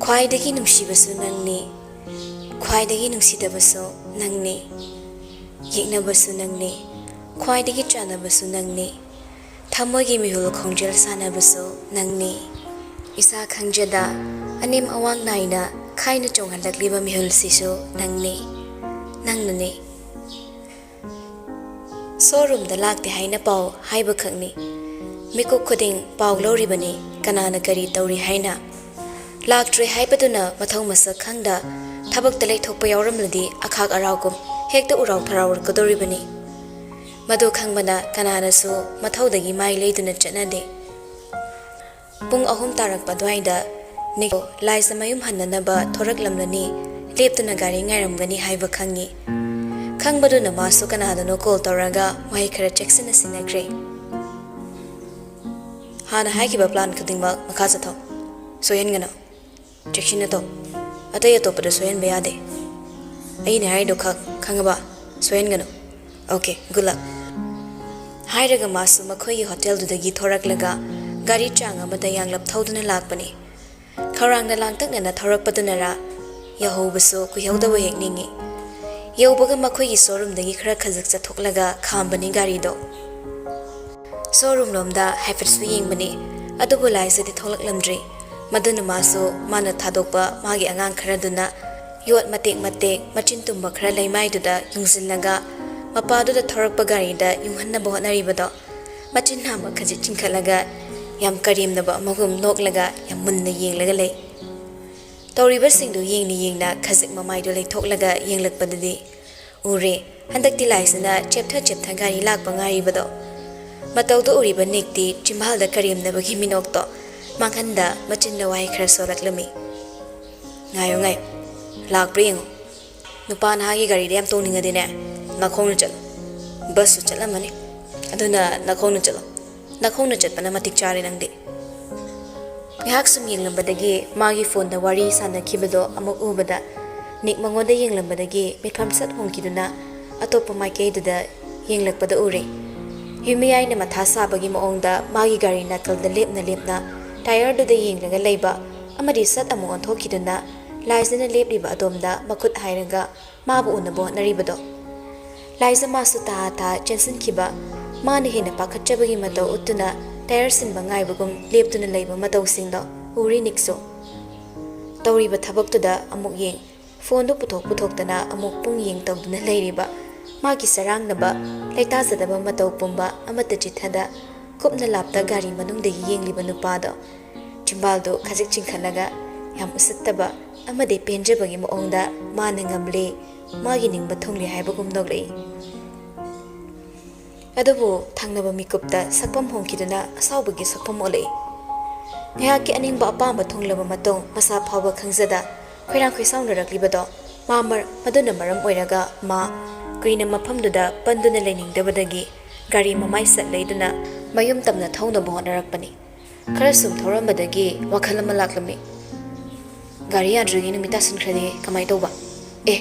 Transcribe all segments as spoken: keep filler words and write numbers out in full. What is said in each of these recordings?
ꯈ꯭ꯋꯥꯏꯗꯒꯤ ꯅꯨꯡꯁꯤꯕꯁꯨ ꯅꯪꯅꯤ, ꯈ꯭ꯋꯥꯏꯗꯒꯤ ꯅꯨꯡꯁꯤꯗꯕꯁꯨ ꯅꯪꯅꯤ, ꯌꯦꯛꯅꯕꯁꯨ ꯅꯪꯅꯤ, ꯈ꯭ꯋꯥꯏꯗꯒꯤ ꯆꯥꯟꯅꯕꯁꯨ ꯅꯪꯅꯤ, ꯊꯃꯣꯏꯒꯤ ꯃꯤꯍꯨꯜ ꯈꯣꯡꯖꯦꯜ ꯁꯥꯟꯅꯕꯁꯨ ꯅꯪꯅꯤ꯫ ꯏꯁꯥ ꯈꯪꯖꯗ ꯑꯅꯦꯝ ꯑꯋꯥꯡ ꯅꯥꯏꯅ ꯈꯥꯏꯅ ꯆꯣꯡꯍꯜꯂꯛꯂꯤꯕ ꯃꯤꯍꯨꯜꯁꯤꯁꯨ ꯅꯪꯅꯤ, ꯅꯪꯅꯅꯤ꯫ ꯁꯣꯔꯨꯝꯗ ꯂꯥꯛꯇꯦ ꯍꯥꯏꯅ ꯄꯥꯎ ꯍꯥꯏꯕꯈꯛꯅꯤ꯫ ꯃꯤꯀꯨꯞ ꯈꯨꯗꯤꯡ ꯄꯥꯎ ꯂꯧꯔꯤꯕꯅꯤ, ꯀꯅꯥꯅ ꯀꯔꯤ ꯇꯧꯔꯤ ꯍꯥꯏꯅ꯫ ꯂꯥꯛꯇ꯭ꯔꯦ ꯍꯥꯏꯕꯗꯨꯅ ꯃꯊꯧ ꯃꯁꯛ ꯈꯪꯗ ꯊꯕꯛꯇ ꯂꯩꯊꯣꯛꯄ ꯌꯥꯎꯔꯝꯂꯗꯤ ꯑꯈꯥꯛ ꯑꯔꯥꯎꯒꯨꯝ ꯍꯦꯛꯇ ꯎꯔꯥꯎ ꯊꯔꯥꯎꯔꯛꯀꯗꯧꯔꯤꯕꯅꯤ꯫ ꯃꯗꯨ ꯈꯪꯕꯅ ꯀꯅꯥꯅꯁꯨ ꯃꯊꯧꯗꯒꯤ ꯃꯥꯏ ꯂꯩꯗꯨꯅ ꯆꯠꯅꯗꯦ꯫ ꯄꯨꯡ ꯑꯍꯨꯝ ꯇꯥꯔꯛꯄ ꯑꯗꯨꯋꯥꯏꯗ ꯅꯤꯛ ꯂꯥꯏꯁ ꯃꯌꯨꯝ ꯍꯟꯅꯅꯕ ꯊꯣꯔꯛꯂꯝꯂꯅꯤ, ꯂꯦꯞꯇꯨꯅ ꯒꯥꯔꯤ ꯉꯥꯏꯔꯝꯒꯅꯤ ꯍꯥꯏꯕ ꯈꯪꯉꯤ꯫ ꯈꯪꯕꯗꯨꯅ ꯃꯥꯁꯨ ꯀꯅꯥꯗꯅꯣ ꯀꯣꯜ ꯇꯧꯔꯒ ꯋꯥꯍꯩ ꯈꯔ ꯆꯦꯛꯁꯤꯟꯅ ꯁꯤꯟꯅꯈ꯭ꯔꯦ꯫ ꯍꯥꯟꯅ ꯍꯥꯏꯈꯤꯕ ꯄ꯭ꯂꯥꯟ ꯈꯨꯗꯤꯡꯃꯛ ꯃꯈꯥ ꯆꯠꯊꯧ꯫ ꯁꯣꯏꯍꯟꯒꯅꯨ꯫ ꯆꯦꯛꯁꯤꯟꯅ ꯇꯧ꯫ ꯑꯇꯩ ꯑꯇꯣꯞꯄꯗ ꯁꯣꯏꯍꯟꯕ ꯌꯥꯗꯦ꯫ ꯑꯩꯅ ꯍꯥꯏꯔꯤꯗꯣ ꯈꯛ ꯈꯪꯉꯕ? ꯁꯣꯏꯍꯟꯒꯅꯨ꯫ ꯑꯣꯀꯦ, ꯒꯨꯗ ꯂꯛ꯫ ꯍꯥꯏꯔꯒ ꯃꯥꯁꯨ ꯃꯈꯣꯏꯒꯤ ꯍꯣꯇꯦꯜꯗꯨꯗꯒꯤ ꯊꯣꯔꯛꯂꯒ ꯒꯥꯔꯤ ꯆꯥꯡ ꯑꯃꯗ ꯌꯥꯡꯂꯞ ꯊꯧꯗꯨꯅ ꯂꯥꯛꯄꯅꯤ꯫ ꯈꯧꯔꯥꯡꯅ ꯂꯥꯡꯇꯛꯅꯅ ꯊꯧꯔꯛꯄꯗꯨꯅꯔꯥ, ꯌꯧꯍꯧꯕꯁꯨ ꯀꯨꯏꯍꯧꯗꯕ ꯍꯦꯛ ꯅꯤꯡꯏ꯫ ꯌꯧꯕꯒ ꯃꯈꯣꯏꯒꯤ ꯁꯣꯔꯨꯝꯗꯒꯤ ꯈꯔ ꯈꯖꯤꯛ ꯆꯠꯊꯣꯛꯂꯒ ꯈꯥꯝꯕꯅꯤ ꯒꯥꯔꯤꯗꯣ꯫ ꯁꯣꯔꯨꯝ ꯂꯣꯝꯗ ꯍꯥꯏꯐꯦꯠꯁꯨ ꯌꯦꯡꯕꯅꯤ, ꯑꯗꯨꯕꯨ ꯂꯥꯏꯁꯤꯗꯤ ꯊꯣꯛꯂꯛꯂꯝꯗ꯭ꯔꯤ꯫ ꯃꯗꯨꯅ ꯃꯥꯁꯨ ꯃꯥꯅ ꯊꯥꯗꯣꯛꯄ ꯃꯥꯒꯤ ꯑꯉꯥꯡ ꯈꯔꯗꯨꯅ ꯌꯣꯠ ꯃꯇꯦꯛ ꯃꯇꯦꯛ ꯃꯆꯤꯟ ꯇꯨꯝꯕ ꯈꯔ ꯂꯩꯃꯥꯏꯗꯨꯗ ꯌꯨꯡꯁꯤꯜꯂꯒ ꯃꯄꯥꯗꯨꯗ ꯊꯧꯔꯛꯄ ꯒꯥꯔꯤꯗ ꯌꯨꯡꯍꯟꯅꯕ ꯍꯣꯠꯅꯔꯤꯕꯗꯣ ꯃꯆꯤꯟ ꯅꯥꯝꯃ ꯈꯖꯤꯛ ꯆꯤꯡꯈꯠꯂꯒ ꯌꯥꯝ ꯀꯔꯦꯝꯅꯕ ꯑꯃꯒꯨꯝ ꯅꯣꯛꯂꯒ ꯌꯥꯝ ꯃꯨꯟꯅ ꯌꯦꯡꯂꯒ ꯂꯩ꯫ ꯇꯧꯔꯤꯕꯁꯤꯡꯗꯨ ꯌꯦꯡꯅ ꯌꯦꯡꯅ ꯈꯖꯤꯛ ꯃꯃꯥꯏꯗꯨ ꯂꯩꯊꯣꯛꯂꯒ ꯌꯦꯡꯂꯛꯄꯗꯗꯤ ꯎꯔꯦ, ꯍꯟꯗꯛꯇꯤ ꯂꯥꯏꯁꯤꯅ ꯆꯦꯞꯊ ꯆꯦꯞꯊ ꯒꯥꯔꯤ ꯂꯥꯛꯄ ꯉꯥꯏꯔꯤꯕꯗꯣ꯫ ꯃꯇꯧꯗꯨ ꯎꯔꯤꯕ ꯅꯤꯛꯇꯤ ꯆꯤꯝꯕꯥꯜꯗ ꯀꯔꯦꯝꯅꯕꯒꯤ ꯃꯤꯅꯣꯛꯇꯣ ꯃꯥꯡꯍꯟꯗ ꯃꯆꯤꯟꯗ ꯋꯥꯍꯩ ꯈꯔ ꯁꯣꯜꯂꯛꯂꯝꯃꯤ꯫ "ꯉꯥꯏꯌꯣ, ꯉꯥꯏꯌꯣ, ꯂꯥꯛꯄ꯭ꯔꯥ ꯌꯦꯡꯉꯣ꯫ ꯅꯨꯄꯥ ꯅꯍꯥꯒꯤ ꯒꯥꯔꯤꯗ ꯌꯥꯝ ꯇꯣꯡꯅꯤꯡꯉꯗꯤꯅꯦ, ꯅꯈꯣꯡꯅ ꯆꯠꯂꯣ꯫ ꯕꯁꯁꯨ ꯆꯠꯂꯝꯃꯅꯤ, ꯑꯗꯨꯅ ꯅꯈꯣꯡꯅ ꯆꯠꯂꯣ꯫ ꯅꯈꯣꯡꯅ ꯆꯠꯄꯅ ꯃꯇꯤꯛ ꯆꯥꯔꯦ ꯅꯪꯗꯤ꯫" ꯉꯥꯏꯍꯥꯛ ꯁꯨꯝ ꯌꯦꯡꯂꯝꯕꯗꯒꯤ ꯃꯥꯒꯤ ꯐꯣꯟꯗ ꯋꯥꯔꯤ ꯁꯥꯟꯅꯈꯤꯕꯗꯣ ꯑꯃꯨꯛ ꯎꯕꯗ ꯅꯤꯛ ꯃꯉꯣꯟꯗ ꯌꯦꯡꯂꯝꯕꯗꯒꯤ ꯃꯤꯠꯐꯝ ꯁꯠ ꯍꯣꯡꯈꯤꯗꯨꯅ ꯑꯇꯣꯞꯄ ꯃꯥꯏꯀꯩꯗꯨꯗ ꯌꯦꯡꯂꯛꯄꯗ ꯎꯔꯦ꯫ ꯌꯨꯝꯃꯤꯌꯥꯏꯅ ꯃꯊꯥ ꯁꯥꯕꯒꯤ ꯃꯑꯣꯡꯗ ꯃꯥꯒꯤ ꯒꯥꯔꯤ ꯅꯥꯀꯜꯗ ꯂꯦꯞꯅ ꯂꯦꯞꯅ ꯇꯥꯌꯔꯗꯨꯗ ꯌꯦꯡꯂꯒ ꯂꯩꯕ ꯑꯃꯗꯤ ꯁꯠ ꯑꯃꯨꯛ ꯑꯣꯟꯊꯣꯛꯈꯤꯗꯨꯅ ꯂꯥꯏꯖꯅ ꯂꯦꯞꯂꯤꯕ ꯑꯗꯣꯝꯗ ꯃꯈꯨꯠ ꯍꯥꯏꯔꯒ ꯃꯥꯕꯨ ꯎꯅꯕ ꯍꯣꯠꯅꯔꯤꯕꯗꯣ꯫ ꯂꯥꯏꯖ ꯃꯥꯁꯨ ꯇꯥ ꯇꯥ ꯆꯦꯟꯁꯤꯟꯈꯤꯕ, ꯃꯥꯅ ꯍꯦꯟꯅ ꯄꯥꯈꯠꯆꯕꯒꯤ ꯃꯇꯧ ꯎꯠꯇꯨꯅ ꯇꯌꯥꯔ ꯁꯤꯟꯕ ꯉꯥꯏꯕꯒꯨꯝ ꯂꯦꯞꯇꯨꯅ ꯂꯩꯕ ꯃꯇꯧꯁꯤꯡꯗꯣ ꯎꯔꯤ ꯅꯤꯛꯁꯨ꯫ ꯇꯧꯔꯤꯕ ꯊꯕꯛꯇꯨꯗ ꯑꯃꯨꯛ ꯌꯦꯡ, ꯐꯣꯟꯗꯨ ꯄꯨꯊꯣꯛ ꯄꯨꯊꯣꯛꯇꯅ ꯑꯃꯨꯛ ꯄꯨꯡ ꯌꯦꯡ ꯇꯧꯗꯨꯅ ꯂꯩꯔꯤꯕ, ꯃꯥꯒꯤ ꯆꯔꯥꯡꯅꯕ, ꯂꯩꯇꯥꯖꯗꯕ ꯃꯇꯧ ꯄꯨꯝꯕ ꯑꯃꯠꯇ ꯆꯤꯠꯊꯗ ꯀꯨꯞꯅ ꯂꯥꯞꯇ ꯒꯥꯔꯤ ꯃꯅꯨꯡꯗꯒꯤ ꯌꯦꯡꯂꯤꯕ ꯅꯨꯄꯥꯗꯣ꯫ ꯆꯤꯝꯕꯥꯜꯗꯨ ꯈꯖꯤꯛ ꯆꯤꯡꯈꯠꯂꯒ ꯌꯥꯝ ꯎꯁꯤꯠꯇꯕ ꯑꯃꯗꯤ ꯄꯦꯟꯖꯕꯒꯤ ꯃꯑꯣꯡꯗ ꯃꯥꯅ ꯉꯝꯂꯦ, ꯃꯥꯒꯤ ꯅꯤꯡꯕ ꯊꯨꯡꯂꯦ ꯍꯥꯏꯕꯒꯨꯝ ꯅꯣꯛꯂꯛꯏ꯫ ꯑꯗꯨꯕꯨ ꯊꯪꯅꯕ ꯃꯤꯀꯨꯞꯇ ꯁꯛꯐꯝ ꯍꯣꯡꯈꯤꯗꯨꯅ ꯑꯁꯥꯎꯕꯒꯤ ꯁꯛꯐꯝ ꯑꯣꯜꯂꯛꯏ꯫ ꯉꯥꯏꯍꯥꯛꯀꯤ ꯑꯅꯤꯡꯕ ꯑꯄꯥꯝꯕ ꯊꯨꯡꯂꯕ ꯃꯇꯨꯡ ꯃꯁꯥ ꯐꯥꯎꯕ ꯈꯪꯖꯗ ꯈꯣꯏꯔꯥꯡ ꯈꯣꯏꯁꯥꯎꯅꯔꯛꯂꯤꯕꯗꯣ ꯃꯥ ꯃꯔ-, ꯃꯗꯨꯅ ꯃꯔꯝ ꯑꯣꯏꯔꯒ ꯃꯥ ꯀꯨꯏꯅ ꯃꯐꯝꯗꯨꯗ ꯄꯟꯗꯨꯅ ꯂꯩꯅꯤꯡꯗꯕꯗꯒꯤ ꯒꯥꯔꯤ ꯃꯃꯥꯏ ꯁꯠ ꯂꯩꯗꯨꯅ ꯃꯌꯨꯝ ꯇꯝꯅ ꯊꯧꯅꯕ ꯍꯣꯠꯅꯔꯛꯄꯅꯤ꯫ ꯈꯔ ꯁꯨꯝ ꯊꯧꯔꯝꯕꯗꯒꯤ ꯋꯥꯈꯜ ꯑꯃ ꯂꯥꯛꯂꯝꯃꯤ꯫ "ꯒꯥꯔꯤ ꯌꯥꯗ꯭ꯔꯤꯉꯩ ꯅꯨꯃꯤꯠ ꯇꯥꯁꯤꯟꯈ꯭ꯔꯗꯤ ꯀꯃꯥꯏ ꯇꯧꯕ? ꯑꯦ,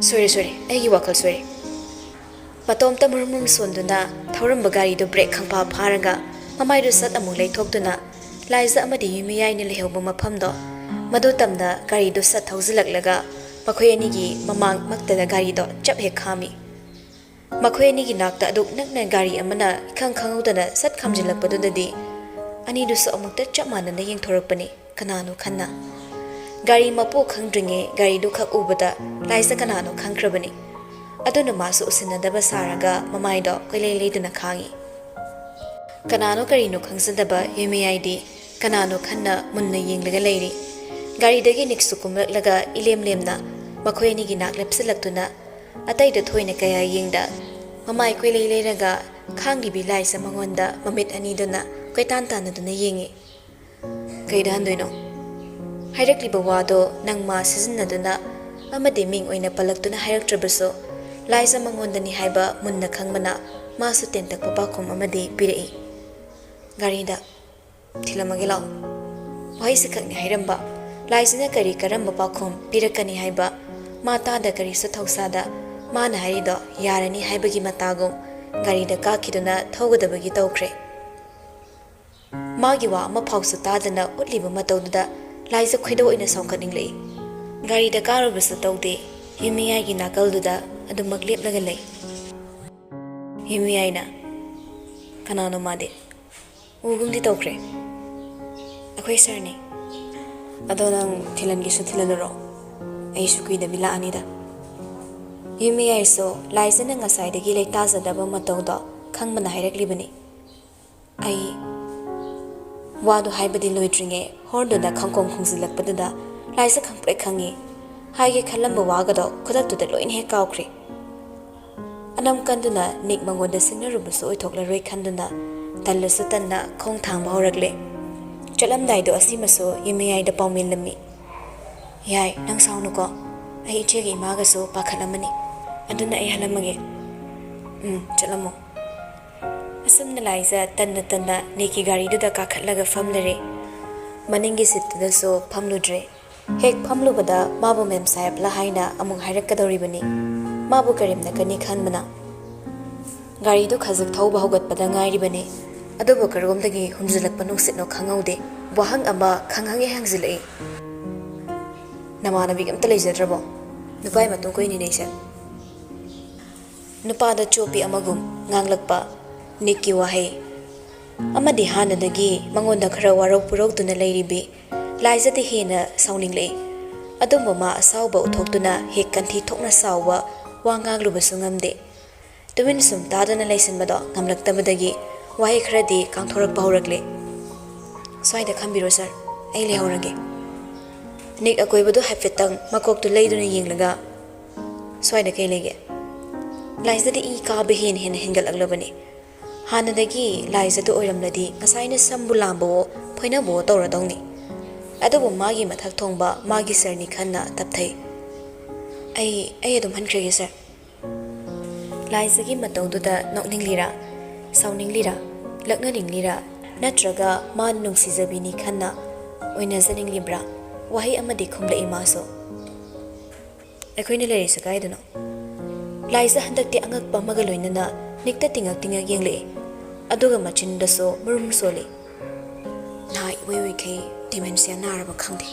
ꯁꯣꯏꯔꯦ, ꯁꯣꯏꯔꯦ, ꯑꯩꯒꯤ ꯋꯥꯈꯜ ꯁꯣꯏꯔꯦ꯫" ꯃꯇꯣꯝꯇ ꯃꯨꯔꯨꯝ ꯃꯨꯔꯨꯝ ꯁꯣꯟꯗꯨꯅ ꯊꯧꯔꯝꯕ ꯒꯥꯔꯤꯗꯨ ꯕ꯭ꯔꯦꯛ ꯈꯪꯐꯥ ꯐꯥꯔꯒ ꯃꯃꯥꯏꯗꯨ ꯁꯠ ꯑꯃꯨꯛ ꯂꯩꯊꯣꯛꯇꯨꯅ ꯂꯥꯏꯖ ꯑꯃꯗꯤ ꯌꯨꯝꯃꯤꯌꯥꯏꯅ ꯂꯩꯍꯧꯕ ꯃꯐꯝꯗꯣ, ꯃꯗꯨ ꯇꯝꯅ ꯒꯥꯔꯤꯗꯨ ꯁꯠ ꯊꯧꯖꯤꯜꯂꯛꯂꯒ ꯃꯈꯣꯏ ꯑꯅꯤꯒꯤ ꯃꯃꯥꯡꯃꯛꯇꯗ ꯒꯥꯔꯤꯗꯣ ꯆꯞ ꯍꯦꯛ ꯈꯥꯝꯃꯤ꯫ ꯃꯈꯣꯏ ꯑꯅꯤꯒꯤ ꯅꯥꯛꯇ ꯑꯗꯨꯛ ꯅꯛꯅ ꯒꯥꯔꯤ ꯑꯃꯅ ꯏꯈꯪ ꯈꯪꯍꯧꯗꯅ ꯁꯠ ꯈꯥꯝꯖꯤꯜꯂꯛꯄꯗꯨꯗꯗꯤ ꯑꯅꯤꯗꯨꯁꯨ ꯑꯃꯨꯛꯇ ꯆꯞ ꯃꯥꯟꯅꯅ ꯌꯦꯡꯊꯣꯔꯛꯄꯅꯤ꯫ ꯀꯅꯥꯅꯣ ꯈꯟꯅ꯫ ꯒꯥꯔꯤ ꯃꯄꯨ ꯈꯪꯗ꯭ꯔꯤꯉꯩ ꯒꯥꯔꯤꯗꯨ ꯈꯛ ꯎꯕꯗ ꯂꯥꯏꯖ ꯀꯅꯥꯅꯣ ꯈꯪꯈ꯭ꯔꯕꯅꯤ꯫ ꯑꯗꯨꯅ ꯃꯥꯁꯨ ꯎꯁꯤꯟꯅꯗꯕ ꯁꯥꯔꯒ ꯃꯃꯥꯏꯗꯣ ꯀꯣꯏꯂꯩ ꯂꯩꯗꯨꯅ ꯈꯥꯡꯉꯤ꯫ ꯀꯅꯥꯅꯣ ꯀꯔꯤꯅꯣ ꯈꯪꯖꯗꯕ ꯌꯨꯝꯃꯤꯌꯥꯏꯗꯤ ꯀꯅꯥꯅꯣ ꯈꯟꯅ ꯃꯨꯟꯅ ꯌꯦꯡꯂꯒ ꯂꯩꯔꯤ꯫ ꯒꯥꯔꯤꯗꯒꯤ ꯅꯤꯛꯁꯨ ꯀꯨꯝꯂꯛꯂꯒ ꯏꯂꯦꯝ ꯂꯦꯝꯅ ꯃꯈꯣꯏ ꯑꯅꯤꯒꯤ ꯅꯥꯛ ꯂꯦꯞꯁꯤꯜꯂꯛꯇꯨꯅ ꯑꯇꯩꯗ ꯊꯣꯏꯅ ꯀꯌꯥ ꯌꯦꯡꯗ ꯃꯃꯥꯏ ꯀꯣꯏꯂꯩ ꯂꯩꯔꯒ ꯈꯥꯡꯂꯤꯕꯤ ꯂꯥꯏꯖ ꯃꯉꯣꯟꯗ ꯃꯃꯤꯠ ꯑꯅꯤꯗꯨꯅ ꯀꯣꯏꯇꯥꯟ ꯇꯥꯟꯅꯗꯨꯅ ꯌꯦꯡꯉꯤ꯫ ꯀꯩꯗ ꯍꯟꯗꯣꯏꯅꯣ? ꯍꯥꯏꯔꯛꯂꯤꯕ ꯋꯥꯗꯣ ꯅꯪ ꯃꯥ ꯁꯤꯖꯤꯟꯅꯗꯨꯅ ꯑꯃꯗꯤ ꯃꯤꯡ ꯑꯣꯏꯅ ꯄꯜꯂꯛꯇꯨꯅ ꯍꯥꯏꯔꯛꯇ꯭ꯔꯕꯁꯨ, ꯂꯥꯏꯖ ꯃꯉꯣꯟꯗꯅꯤ ꯍꯥꯏꯕ ꯃꯨꯟꯅ ꯈꯪꯕꯅ ꯃꯥꯁꯨ ꯇꯦꯟꯇꯛꯄ ꯄꯥꯎꯈꯨꯝ ꯑꯃꯗꯤ ꯄꯤꯔꯛꯏ꯫ "ꯒꯥꯔꯤꯗ ꯊꯤꯜꯂꯝꯃꯒꯦ ꯂꯥꯛꯑꯣ꯫" ꯋꯥꯍꯩꯁꯤ ꯈꯛꯅꯤ ꯍꯥꯏꯔꯝꯕ꯫ ꯂꯥꯏꯖꯅ ꯀꯔꯤ ꯀꯔꯝꯕ ꯄꯥꯎꯈꯨꯝ ꯄꯤꯔꯛꯀꯅꯤ ꯍꯥꯏꯕ ꯃꯥ ꯇꯥꯗ ꯀꯔꯤꯁꯨ ꯊꯧꯁꯥꯗ ꯃꯥꯅ ꯍꯥꯏꯔꯤꯗꯣ ꯌꯥꯔꯅꯤ ꯍꯥꯏꯕꯒꯤ ꯃꯇꯥꯒꯨꯝ ꯒꯥꯔꯤꯗ ꯀꯥꯈꯤꯗꯨꯅ ꯊꯧꯒꯗꯕꯒꯤ ꯇꯧꯈ꯭ꯔꯦ꯫ ꯃꯥꯒꯤ ꯋꯥ ꯑꯃꯐꯥꯎꯁꯨ ꯇꯥꯗꯅ ꯎꯠꯂꯤꯕ ꯃꯇꯧꯗꯨꯗ ꯂꯥꯏꯖ ꯈꯣꯏꯗꯧ ꯑꯣꯏꯅ ꯁꯥꯎꯒꯠꯅꯤꯡꯂꯛꯏ꯫ ꯒꯥꯔꯤꯗ ꯀꯥꯔꯨꯕꯁꯨ ꯇꯧꯗꯦ, ꯌꯨꯝꯃꯤꯌꯥꯏꯒꯤ ꯅꯥꯀꯜꯗꯨꯗ ꯑꯗꯨꯃꯛ ꯂꯦꯞꯂꯒ ꯂꯩ꯫ ꯌꯨꯝꯃꯤꯌꯥꯏꯅ, "ꯀꯅꯥꯅꯣ ꯃꯥꯗꯤ? ꯎꯒꯨꯝꯗꯤ ꯇꯧꯈ꯭ꯔꯦ꯫ ꯑꯩꯈꯣꯏ ꯁꯥꯔꯅꯤ꯫ ꯑꯗꯣ ꯅꯪ ꯊꯤꯜꯍꯟꯒꯦꯁꯨ ꯊꯤꯜꯍꯜꯂꯨꯔꯣ, ꯑꯩꯁꯨ ꯀꯨꯏꯗꯕꯤ ꯂꯥꯛꯑꯅꯤꯗ"꯫ ꯌꯨꯝꯃꯤꯌꯥꯏꯁꯨ ꯂꯥꯏꯖꯅ ꯉꯁꯥꯏꯗꯒꯤ ꯂꯩꯇꯥꯖꯗꯕ ꯃꯇꯧꯗꯣ ꯈꯪꯕꯅ ꯍꯥꯏꯔꯛꯂꯤꯕꯅꯤ꯫ ꯑꯩ ꯋꯥꯗꯨ ꯍꯥꯏꯕꯗꯤ ꯂꯣꯏꯗ꯭ꯔꯤꯉꯩ ꯍꯣꯔꯟꯗꯨꯗ ꯈꯪꯈꯣꯡ ꯈꯣꯡꯖꯤꯜꯂꯛꯄꯗꯨꯗ ꯂꯥꯏꯖ ꯈꯪꯄ꯭ꯔꯦꯛ ꯈꯪꯉꯤ꯫ ꯍꯥꯏꯒꯦ ꯈꯜꯂꯝꯕ ꯋꯥꯒꯗꯣ ꯈꯨꯗꯛꯇꯨꯗ ꯂꯣꯏꯅ ꯍꯦꯛ ꯀꯥꯎꯈ꯭ꯔꯦ꯫ ꯑꯅꯝ ꯀꯟꯗꯨꯅ ꯅꯤꯛ ꯃꯉꯣꯟꯗ ꯁꯤꯡꯅꯔꯨꯕꯁꯨ ꯑꯣꯏꯊꯣꯛꯂꯔꯣꯏ ꯈꯟꯗꯨꯅ ꯇꯜꯂꯁꯨ ꯇꯟꯅ ꯈꯣꯡ ꯊꯥꯡꯕ ꯍꯧꯔꯛꯂꯦ꯫ ꯆꯠꯂꯝꯗꯥꯏꯗꯣ ꯑꯁꯤꯃꯁꯨ ꯌꯨꯝꯃꯤꯌꯥꯏꯗ ꯄꯥꯎꯃꯤꯜꯂꯝꯃꯤ꯫ "ꯌꯥꯏ, ꯅꯪ ꯁꯥꯎꯅꯨꯀꯣ꯫ ꯑꯩ ꯏꯆꯦꯒ ꯏꯃꯥꯒꯁꯨ ꯄꯥꯈꯠꯂꯝꯃꯅꯤ꯫ ꯑꯗꯨꯅ ꯑꯩ ꯍꯜꯂꯝꯃꯒꯦ꯫ ꯎꯝ, ꯆꯠꯂꯝꯃꯣ"꯫ ꯑꯁꯨꯝꯅ ꯂꯥꯏꯖ ꯇꯟꯅ ꯇꯟꯅ ꯅꯤꯛꯀꯤ ꯒꯥꯔꯤꯗꯨꯗ ꯀꯥꯈꯠꯂꯒ ꯐꯝꯂꯔꯦ꯫ ꯃꯅꯤꯡꯒꯤ ꯁꯤꯠꯇꯨꯗꯁꯨ ꯐꯝꯂꯨꯗ꯭ꯔꯦ꯫ ꯍꯦꯛ ꯐꯝꯂꯨꯕꯗ ꯃꯥꯕꯨ ꯃꯦꯝ ꯁꯥꯍꯦꯕꯂ ꯍꯥꯏꯅ ꯑꯃꯨꯛ ꯍꯥꯏꯔꯛꯀꯗꯧꯔꯤꯕꯅꯤ꯫ ꯃꯥꯕꯨ ꯀꯔꯦꯝꯅꯒꯅꯤ ꯈꯟꯕꯅ꯫ ꯒꯥꯔꯤꯗꯨ ꯈꯖꯤꯛ ꯊꯧꯕ ꯍꯧꯒꯠꯄꯗ ꯉꯥꯏꯔꯤꯕꯅꯤ꯫ ꯑꯗꯨꯕꯨ ꯀꯔꯣꯝꯗꯒꯤ ꯍꯨꯝꯖꯤꯜꯂꯛꯄ ꯅꯨꯡꯁꯤꯠꯅꯣ ꯈꯪꯍꯧꯗꯦ꯫ ꯋꯥꯍꯪ ꯑꯃ ꯈꯪꯍꯪ ꯍꯦꯛ ꯍꯪꯖꯤꯜꯂꯛꯏ꯫ "ꯅꯃꯥꯟꯅꯕꯤꯒ ꯑꯝꯇ ꯂꯩꯖꯗ꯭ꯔꯕꯣ? ꯅꯨꯄꯥꯒꯤ ꯃꯇꯨꯡ ꯀꯣꯏꯅꯤꯅꯦ ꯑꯩꯁꯦ"꯫ ꯅꯨꯄꯥꯗ ꯆꯣꯞꯄꯤ ꯑꯃꯒꯨꯝ ꯉꯥꯡꯂꯛꯄ ꯅꯤꯛꯀꯤ ꯋꯥꯍꯩ ꯑꯃꯗꯤ ꯍꯥꯟꯅꯗꯒꯤ ꯃꯉꯣꯟꯗ ꯈꯔ ꯋꯥꯔꯧ ꯄꯨꯔꯧꯗꯨꯅ ꯂꯩꯔꯤꯕꯤ ꯂꯥꯏꯖꯗ ꯍꯦꯟꯅ ꯁꯥꯎꯅꯤꯡꯂꯛꯏ꯫ ꯑꯗꯨꯕꯨ ꯃꯥ ꯑꯁꯥꯎꯕ ꯎꯠꯊꯣꯛꯇꯨꯅ ꯍꯦꯛ ꯀꯟꯊꯤ ꯊꯣꯛꯅ ꯁꯥꯎꯕ ꯋꯥ ꯉꯥꯡꯂꯨꯕꯁꯨ ꯉꯝꯗꯦ꯫ ꯇꯨꯃꯤꯟ ꯁꯨꯝ ꯇꯥꯗꯨꯅ ꯂꯩꯁꯤꯟꯕꯗꯣ ꯉꯝꯂꯛꯇꯕꯗꯒꯤ ꯋꯥꯍꯩ ꯈꯔꯗꯤ ꯀꯥꯡꯊꯣꯔꯛꯄ ꯍꯧꯔꯛꯂꯦ꯫ "ꯁ꯭ꯋꯥꯏꯗ ꯈꯝꯕꯤꯔꯣ ꯁꯥꯔ, ꯑꯩ ꯂꯩꯍꯧꯔꯒꯦ"꯫ ꯅꯤꯛ ꯑꯀꯣꯏꯕꯗꯨ ꯍꯥꯏꯐꯦꯠꯇꯪ ꯃꯀꯣꯛꯇꯨ ꯂꯩꯗꯨꯅ ꯌꯦꯡꯂꯒ, "ꯁ꯭ꯋꯥꯏꯗ ꯀꯩ ꯂꯩꯒꯦ?" ꯂꯥꯏꯖꯗꯤ ꯏ ꯀꯥꯕ ꯍꯦꯟꯅ ꯍꯦꯟꯅ ꯍꯦꯟꯒꯠꯂꯛꯂꯕꯅꯤ꯫ ꯍꯥꯟꯅꯗꯒꯤ ꯂꯥꯏꯖꯗ ꯑꯣꯏꯔꯝꯂꯗꯤ ꯉꯁꯥꯏꯅ ꯁꯝꯕꯨ ꯂꯥꯝꯕꯋꯣ ꯐꯣꯏꯅꯕꯋꯣ ꯇꯧꯔꯗꯧꯅꯤ꯫ ꯑꯗꯨꯕꯨ ꯃꯥꯒꯤ ꯃꯊꯛ ꯊꯣꯡꯕ ꯃꯥꯒꯤ ꯁꯥꯔꯅꯤ ꯈꯟꯅ ꯇꯞꯊꯩ꯫ "ꯑꯩ, ꯑꯩ ꯑꯗꯨꯝ ꯍꯟꯈ꯭ꯔꯒꯦ ꯁꯥꯔ"꯫ ꯂꯥꯏꯖꯒꯤ ꯃꯇꯧꯗꯨꯗ ꯅꯣꯛꯅꯤꯡꯂꯤꯔꯥ, ꯁꯥꯎꯅꯤꯡꯂꯤꯔꯥ, ꯂꯛꯅꯅꯤꯡꯂꯤꯔꯥ, ꯅꯠꯇ꯭ꯔꯒ ꯃꯥ ꯅꯨꯡꯁꯤꯖꯕꯤꯅꯤ ꯈꯟꯅ ꯑꯣꯏꯅꯖꯅꯤꯡꯂꯤꯕ꯭ꯔꯥ? ꯋꯥꯍꯩ ꯑꯃꯗꯤ ꯈꯨꯝꯂꯛꯏ ꯃꯥꯁꯨ꯫ "ꯑꯩꯈꯣꯏꯅ ꯂꯩꯔꯤꯁꯦ ꯀꯥꯏꯗꯅꯣ?" ꯂꯥꯏꯖ ꯍꯟꯗꯛꯇꯤ ꯑꯉꯛꯄ ꯑꯃꯒ ꯂꯣꯏꯅꯅ ꯅꯤꯛꯇ ꯇꯤꯡꯉꯛ ꯇꯤꯡꯉꯛ ꯌꯦꯡꯂꯛꯏ꯫ ꯑꯗꯨꯒ ꯃꯆꯤꯟꯗꯁꯨ ꯃꯨꯔꯨꯝ ꯁꯣꯜꯂꯤ꯫ ꯅꯍꯥ ꯏꯑꯣꯏ ꯑꯣꯏꯈꯩ ꯗꯤꯃꯦꯟꯁꯤꯌꯥ ꯅꯥꯔꯕ ꯈꯪꯗꯦ꯫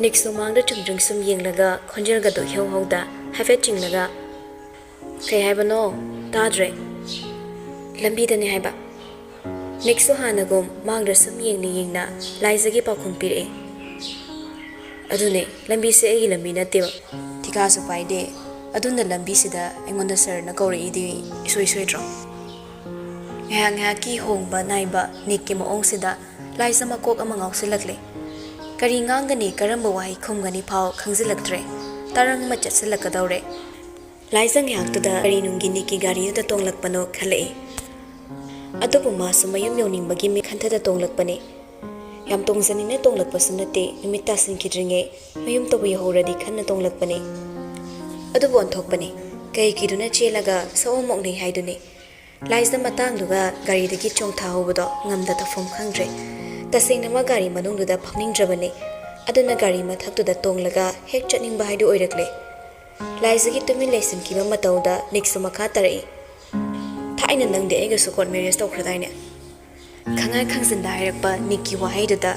ꯅꯤꯛꯁ ꯃꯃꯥꯡꯗ ꯆꯨꯝꯗ꯭ꯔꯤꯡ ꯁꯨꯝ ꯌꯦꯡꯂꯒ ꯈꯣꯟꯖꯦꯜꯒꯗꯣ ꯏꯍꯧ ꯍꯧꯗ ꯍꯥꯏꯐꯦꯠ ꯆꯤꯡꯂꯒ, "ꯀꯩ ꯍꯥꯏꯕꯅꯣ? ꯇꯥꯗ꯭ꯔꯦ꯫" "ꯂꯝꯕꯤꯗꯅꯦ ꯍꯥꯏꯕ꯫" ꯅꯤꯛꯁꯨ ꯍꯥꯟꯅꯒꯨꯝ ꯃꯥꯡꯗ ꯁꯨꯝ ꯌꯦꯡꯅ ꯌꯦꯡꯅ ꯂꯥꯏꯖꯒꯤ ꯄꯥꯎꯈꯨꯝ ꯄꯤꯔꯛꯑꯦ꯫ "ꯑꯗꯨꯅꯦ, ꯂꯝꯕꯤꯁꯦ ꯑꯩꯒꯤ ꯂꯝꯕꯤ ꯅꯠꯇꯦꯕ꯫" "ꯊꯤꯀꯥꯁꯨ ꯄꯥꯏꯗꯦ, ꯑꯗꯨꯅ ꯂꯝꯕꯤꯁꯤꯗ ꯑꯩꯉꯣꯟꯗ ꯁꯔꯅ ꯀꯧꯔꯛꯏꯗꯤ ꯏꯁꯣꯏ ꯁꯣꯏꯗ꯭ꯔꯣ?" ꯉꯥꯏꯍꯥꯛ ꯉꯥꯏꯍꯥꯛꯀꯤ ꯍꯣꯡꯕ ꯅꯥꯏꯕ ꯅꯤꯛꯀꯤ ꯃꯑꯣꯡꯁꯤꯗ ꯂꯥꯏꯖ ꯃꯀꯣꯛ ꯑꯃ ꯉꯥꯎꯁꯤꯜꯂꯛꯂꯦ꯫ ꯀꯔꯤ ꯉꯥꯡꯒꯅꯤ, ꯀꯔꯝꯕ ꯋꯥꯍꯩ ꯈꯨꯝꯒꯅꯤ ꯐꯥꯎ ꯈꯪꯖꯤꯜꯂꯛꯇ꯭ꯔꯦ꯫ ꯇꯔꯪ ꯑꯃ ꯆꯠꯁꯤꯜꯂꯛꯀꯗꯧꯔꯦ꯫ ꯂꯥꯏꯖ ꯉꯥꯏꯍꯥꯛꯇꯨꯗ ꯀꯔꯤ ꯅꯨꯡꯒꯤ ꯅꯤꯛꯀꯤ ꯒꯥꯔꯤꯗꯨꯗ ꯇꯣꯡꯂꯛꯄꯅꯣ ꯈꯜꯂꯛꯏ꯫ ꯑꯗꯨꯕꯨ ꯃꯥꯁꯨ ꯃꯌꯨꯝ ꯌꯧꯅꯤꯡꯕꯒꯤ ꯃꯤꯠ ꯈꯟꯊꯗ ꯇꯣꯡꯂꯛꯄꯅꯤ꯫ ꯌꯥꯝ ꯇꯣꯡꯖꯅꯤꯡꯅ ꯇꯣꯡꯂꯛꯄꯁꯨ ꯅꯠꯇꯦ, ꯅꯨꯃꯤꯠ ꯇꯥꯁꯤꯟꯈꯤꯗ꯭ꯔꯤꯉꯩ ꯃꯌꯨꯝ ꯇꯧꯕ ꯌꯧꯍꯧꯔꯗꯤ ꯈꯟꯅ ꯇꯣꯡꯂꯛꯄꯅꯤ꯫ ꯑꯗꯨꯕꯨ ꯑꯣꯟꯊꯣꯛꯄꯅꯤ, ꯀꯩꯒꯤꯗꯨꯅ ꯆꯦꯜꯂꯒ ꯁꯑꯣꯝ ꯃꯣꯛꯅꯩ ꯍꯥꯏꯗꯨꯅꯤ꯫ ꯂꯥꯏꯖ ꯃꯇꯥꯡꯗꯨꯒ ꯒꯥꯔꯤꯗꯒꯤ ꯆꯣꯡꯊꯍꯧꯕꯗꯣ ꯉꯝꯗ ꯇꯧꯐꯝ ꯈꯪꯗ꯭ꯔꯦ꯫ ꯇꯁꯦꯡꯅꯃꯛ ꯒꯥꯔꯤ ꯃꯅꯨꯡꯗꯨꯗ ꯐꯝꯅꯤꯡꯗ꯭ꯔꯕꯅꯤ꯫ ꯑꯗꯨꯅ ꯒꯥꯔꯤ ꯃꯊꯛꯇꯨꯗ ꯇꯣꯡꯂꯒ ꯍꯦꯛ ꯆꯠꯅꯤꯡꯕ ꯍꯥꯏꯗꯨ ꯑꯣꯏꯔꯛꯂꯦ꯫ ꯂꯥꯏꯖꯒꯤ ꯇꯨꯃꯤꯟ ꯂꯩꯁꯤꯟꯈꯤꯕ ꯃꯇꯧꯗ ꯅꯤꯛꯁꯨ ꯃꯈꯥ ꯇꯥꯔꯛꯏ꯫ "ꯊꯥꯏꯅ ꯅꯪꯗꯤ ꯑꯩꯒꯁꯨ ꯀꯣꯔꯠ ꯃꯦꯔꯤꯌꯦꯖ ꯇꯧꯈ꯭ꯔꯗꯥꯏꯅꯦ?" ꯈꯪꯍꯥꯏ ꯈꯪꯖꯤꯟꯗ ꯍꯥꯏꯔꯛꯄ ꯅꯤꯛꯀꯤ ꯋꯥꯍꯩꯗꯨꯗ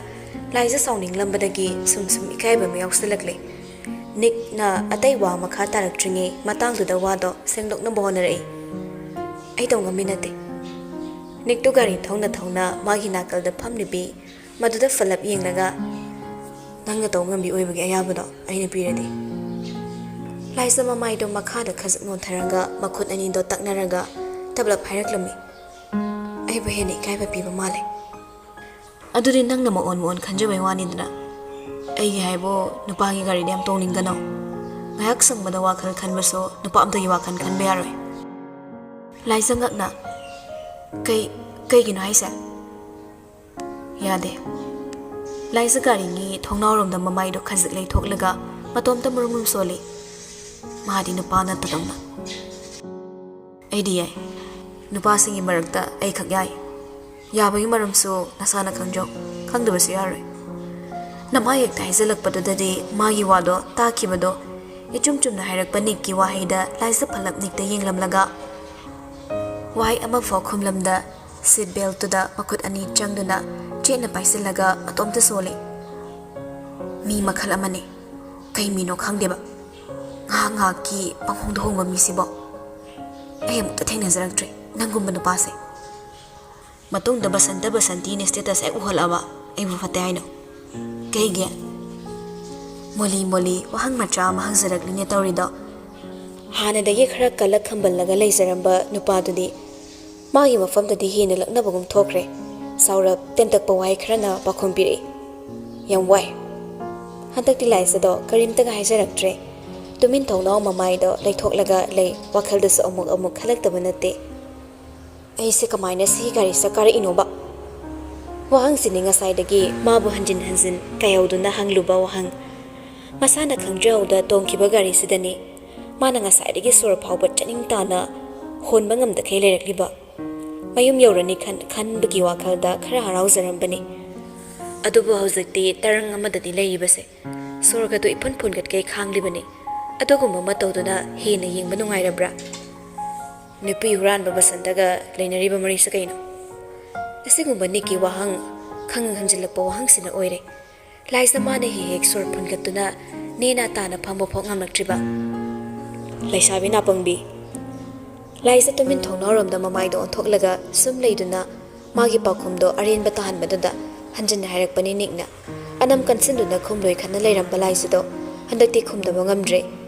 ꯂꯥꯏꯖ ꯁꯥꯎꯅꯤꯡꯂꯝꯕꯗꯒꯤ ꯁꯨꯝ ꯁꯨꯝ ꯏꯀꯥꯏꯕ ꯑꯃ ꯌꯥꯎꯁꯤꯜꯂꯛꯂꯦ꯫ ꯅꯤꯛꯅ ꯑꯇꯩ ꯋꯥ ꯃꯈꯥ ꯇꯥꯔꯛꯇ꯭ꯔꯤꯉꯩ ꯃꯇꯥꯡꯗꯨꯗ ꯋꯥꯗꯣ ꯁꯦꯡꯗꯣꯛꯅꯕ ꯍꯣꯠꯅꯔꯛꯏ꯫ "ꯑꯩ ꯇꯧ ꯉꯝꯃꯤ ꯅꯠꯇꯦ꯫" ꯅꯤꯛꯇꯨ ꯒꯥꯔꯤ ꯊꯧꯅ ꯊꯧꯅ ꯃꯥꯒꯤ ꯅꯥꯀꯜꯗ ꯐꯝꯂꯤꯕꯤ ꯃꯗꯨꯗ ꯐꯜꯂꯞ ꯌꯦꯡꯂꯒ, "ꯅꯪꯅ ꯇꯧ ꯉꯝꯕꯤ ꯑꯣꯏꯕꯒꯤ ꯑꯌꯥꯕꯗꯣ ꯑꯩꯅ ꯄꯤꯔꯗꯤ?" ꯂꯥꯏꯖ ꯃꯃꯥꯏꯗꯣ ꯃꯈꯥꯗ ꯈꯖꯤꯛ ꯅꯣꯟꯊꯔꯒ ꯃꯈꯨꯠ ꯑꯅꯤꯗꯣ ꯇꯛꯅꯔꯒ ꯇꯞꯂꯞ ꯍꯥꯏꯔꯛꯂꯝꯃꯤ꯫ "ꯑꯩꯕꯨ ꯍꯦꯟꯅ ꯏꯀꯥꯏꯕ ꯄꯤꯕ ꯃꯥꯜꯂꯦ꯫" "ꯑꯗꯨꯗꯤ ꯅꯪꯅ ꯃꯑꯣꯟ ꯃꯑꯣꯟ ꯈꯟꯖꯕꯩ ꯋꯥꯅꯤꯗꯅ꯫ ꯑꯩꯒꯤ ꯍꯥꯏꯕꯨ ꯅꯨꯄꯥꯒꯤ ꯒꯥꯔꯤꯗ ꯌꯥꯝ ꯇꯣꯡꯅꯤꯡꯒꯅꯣ꯫ ꯉꯥꯏꯍꯥꯛ ꯁꯪꯕꯗ ꯋꯥꯈꯜ ꯈꯟꯕꯁꯨ ꯅꯨꯄꯥ ꯑꯝꯇꯒꯤ ꯋꯥꯈꯜ ꯈꯟꯕ ꯌꯥꯔꯣꯏ꯫" ꯂꯥꯏꯖ ꯉꯛꯅ, "ꯀꯩ, ꯀꯩꯒꯤꯅꯣ ꯍꯥꯏꯁꯦ?" "ꯌꯥꯗꯦ꯫" ꯂꯥꯏꯖ ꯒꯥꯔꯤꯒꯤ ꯊꯣꯡꯅꯥꯎꯔꯣꯝꯗ ꯃꯃꯥꯏꯗꯣ ꯈꯖꯤꯛ ꯂꯩꯊꯣꯛꯂꯒ ꯃꯇꯣꯝꯇ ꯃꯨꯔꯨꯝ ꯃꯨꯔꯨꯝ ꯁꯣꯜꯂꯤ꯫ ꯃꯥꯗꯤ ꯅꯨꯄꯥ ꯅꯠꯇꯗꯧꯅ꯫ "ꯑꯩꯗꯤ ꯌꯥꯏ꯫ ꯅꯨꯄꯥꯁꯤꯡꯒꯤ ꯃꯔꯛꯇ ꯑꯩꯈꯛ ꯌꯥꯏ꯫ ꯌꯥꯕꯒꯤ ꯃꯔꯝꯁꯨ ꯅꯁꯥꯅ ꯈꯪꯖꯧ꯫ ꯈꯪꯗꯕꯁꯨ ꯌꯥꯔꯣꯏ꯫" ꯅꯃꯥ ꯍꯦꯛꯇ ꯍꯥꯏꯖꯤꯜꯂꯛꯄꯗꯨꯗꯗꯤ ꯃꯥꯒꯤ ꯋꯥꯗꯣ ꯇꯥꯈꯤꯕꯗꯣ ꯏꯆꯨꯝ ꯆꯨꯝꯅ ꯍꯥꯏꯔꯛꯄ ꯅꯤꯛꯀꯤ ꯋꯥꯍꯩꯗ ꯂꯥꯏꯖ ꯐꯜꯂꯞ ꯅꯤꯛꯇ ꯌꯦꯡꯂꯝꯂꯒ ꯋꯥꯍꯩ ꯑꯃꯐꯥꯎ ꯈꯨꯝꯂꯝꯗ ꯁꯤꯠ ꯕꯦꯜꯠꯇꯨꯗ ꯃꯈꯨꯠ ꯑꯅꯤ ꯆꯪꯗꯨꯅ ꯆꯦꯠꯅ ꯄꯥꯏꯁꯤꯜꯂꯒ ꯃꯇꯣꯝꯇ ꯁꯣꯜꯂꯤ꯫ ꯃꯤ ꯃꯈꯜ ꯑꯃꯅꯤ꯫ ꯀꯩ ꯃꯤꯅꯣ ꯈꯪꯗꯦꯕ꯫ ꯉꯥꯏꯍꯥꯛ ꯉꯥꯏꯍꯥꯛꯀꯤ ꯄꯪꯍꯣꯡꯗ ꯍꯣꯡꯕ ꯃꯤꯁꯤꯕꯣ꯫ ꯑꯩ ꯑꯃꯨꯛꯇ ꯊꯦꯡꯅꯖꯔꯛꯇ꯭ꯔꯤ ꯅꯪꯒꯨꯝꯕ ꯅꯨꯄꯥꯁꯦ꯫ ꯃꯇꯨꯡꯗ ꯕꯁꯟꯇ ꯕꯁꯟꯇꯤꯅ status ꯍꯦꯛ ꯎꯍꯜꯂꯛꯑꯕ ꯑꯩꯕꯨ ꯐꯠꯇꯦ ꯍꯥꯏꯅꯣ? ꯀꯩꯒꯤ? ꯃꯣꯂꯤ ꯃꯣꯂꯤ ꯋꯥꯍꯪ ꯃꯆꯥ ꯑꯃ ꯍꯪꯖꯔꯛꯂꯤꯅꯦ ꯇꯧꯔꯤꯗꯣ꯫ ꯍꯥꯟꯅꯗꯒꯤ ꯈꯔ ꯀꯜꯂ ꯈꯝꯕꯜꯂꯒ ꯂꯩꯖꯔꯝꯕ ꯅꯨꯄꯥꯗꯨꯗꯤ ꯃꯥꯒꯤ ꯃꯐꯝꯗꯗꯤ ꯍꯦꯟꯅ ꯂꯛꯅꯕꯒꯨꯝ ꯊꯣꯛꯈ꯭ꯔꯦ꯫ ꯁꯥꯎꯔꯞ ꯇꯦꯟꯇꯛꯄ ꯋꯥꯍꯩ ꯈꯔꯅ ꯄꯥꯎꯈꯨꯝ ꯄꯤꯔꯛꯏ꯫ ꯌꯥꯝ ꯋꯥꯏ꯫ ꯍꯟꯗꯛꯇꯤ ꯂꯥꯏꯖꯗꯣ ꯀꯔꯤꯝꯇꯒ ꯍꯥꯏꯖꯔꯛꯇ꯭ꯔꯦ꯫ ꯇꯨꯃꯤꯟ ꯊꯧꯅꯥꯎ ꯃꯃꯥꯏꯗꯣ ꯂꯩꯊꯣꯛꯂꯒ ꯂꯩ, ꯋꯥꯈꯜꯗꯁꯨ ꯑꯃꯨꯛ ꯑꯃꯨꯛ ꯈꯜꯂꯛꯇꯕ ꯅꯠꯇꯦ꯫ ꯑꯩꯁꯦ ꯀꯃꯥꯏꯅ ꯁꯤꯒꯤ ꯒꯥꯔꯤꯁꯤꯗ ꯀꯥꯔꯛꯏꯅꯣꯕ? ꯋꯥꯍꯪꯁꯤꯅꯤ ꯉꯁꯥꯏꯗꯒꯤ ꯃꯥꯕꯨ ꯍꯟꯖꯤꯟ ꯍꯟꯖꯤꯟ ꯀꯥꯏꯍꯧꯗꯨꯅ ꯍꯪꯂꯨꯕ ꯋꯥꯍꯪ꯫ ꯃꯁꯥꯅ ꯈꯪꯖꯍꯧꯗ ꯇꯣꯡꯈꯤꯕ ꯒꯥꯔꯤꯁꯤꯗꯅꯤ ꯃꯥꯅ ꯉꯁꯥꯏꯗꯒꯤ ꯁꯣꯔ ꯐꯥꯎꯕ ꯆꯠꯅꯤꯡ ꯇꯥꯅ ꯍꯣꯟꯕ ꯉꯝꯗꯈꯩ ꯂꯩꯔꯛꯂꯤꯕ꯫ ꯃꯌꯨꯝ ꯌꯧꯔꯅꯤ ꯈꯟ-, ꯈꯟꯕꯒꯤ ꯋꯥꯈꯜꯗ ꯈꯔ ꯍꯔꯥꯎꯖꯔꯝꯕꯅꯤ꯫ ꯑꯗꯨꯕꯨ ꯍꯧꯖꯤꯛꯇꯤ ꯇꯔꯪ ꯑꯃꯗꯅꯤ ꯂꯩꯔꯤꯕꯁꯦ꯫ ꯁꯣꯔꯒꯗꯨ ꯏꯐꯨꯟ ꯐꯨꯟꯒꯠꯀꯩ ꯈꯥꯡꯂꯤꯕꯅꯤ꯫ ꯑꯗꯨꯒꯨꯝꯕ ꯑꯃ ꯇꯧꯗꯨꯅ ꯍꯦꯟꯅ ꯌꯦꯡꯕ ꯅꯨꯡꯉꯥꯏꯔꯕ꯭ꯔꯥ? ꯅꯨꯄꯤ ꯍꯨꯔꯥꯟꯕ ꯕꯁꯟꯇꯒ ꯂꯩꯅꯔꯤꯕ ꯃꯔꯤꯁꯦ ꯀꯩꯅꯣ? ꯑꯁꯤꯒꯨꯝꯕ ꯅꯤꯛꯀꯤ ꯋꯥꯍꯪ ꯈꯪ ꯍꯪꯖꯤꯜꯂꯛꯄ ꯋꯥꯍꯪꯁꯤꯅ ꯑꯣꯏꯔꯦ꯫ ꯂꯥꯏꯖ ꯃꯥꯅ ꯍꯦꯛ ꯍꯦꯛ ꯁꯣꯔ ꯐꯨꯟꯒꯠꯇꯨꯅ ꯅꯦꯅꯥ ꯇꯥꯅ ꯐꯝꯕ ꯐꯥꯎ ꯉꯝꯂꯛꯇ꯭ꯔꯤꯕ꯫ ꯂꯩꯁꯥꯕꯤ ꯅꯥꯄꯪꯕꯤ꯫ ꯂꯥꯏꯖ ꯇꯨꯃꯤꯟ ꯊꯣꯡꯅꯥꯎꯔꯣꯝꯗ ꯃꯃꯥꯏꯗꯣ ꯑꯣꯟꯊꯣꯛꯂꯒ ꯁꯨꯝ ꯂꯩꯗꯨꯅ ꯃꯥꯒꯤ ꯄꯥꯎꯈꯨꯝꯗꯣ ꯑꯔꯦꯝꯕ ꯇꯥꯍꯟꯕꯗꯨꯗ ꯍꯟꯖꯤꯟꯅ ꯍꯥꯏꯔꯛꯄꯅꯤ ꯅꯤꯛꯅ꯫ ꯑꯅꯝ ꯀꯟꯁꯤꯟꯗꯨꯅ ꯈꯨꯝꯂꯣꯏ ꯈꯟꯅ ꯂꯩꯔꯝꯕ ꯂꯥꯏꯖꯗꯣ ꯍꯟꯗꯛꯇꯤ ꯈꯨꯝꯗꯕ ꯉꯝꯗ꯭ꯔꯦ꯫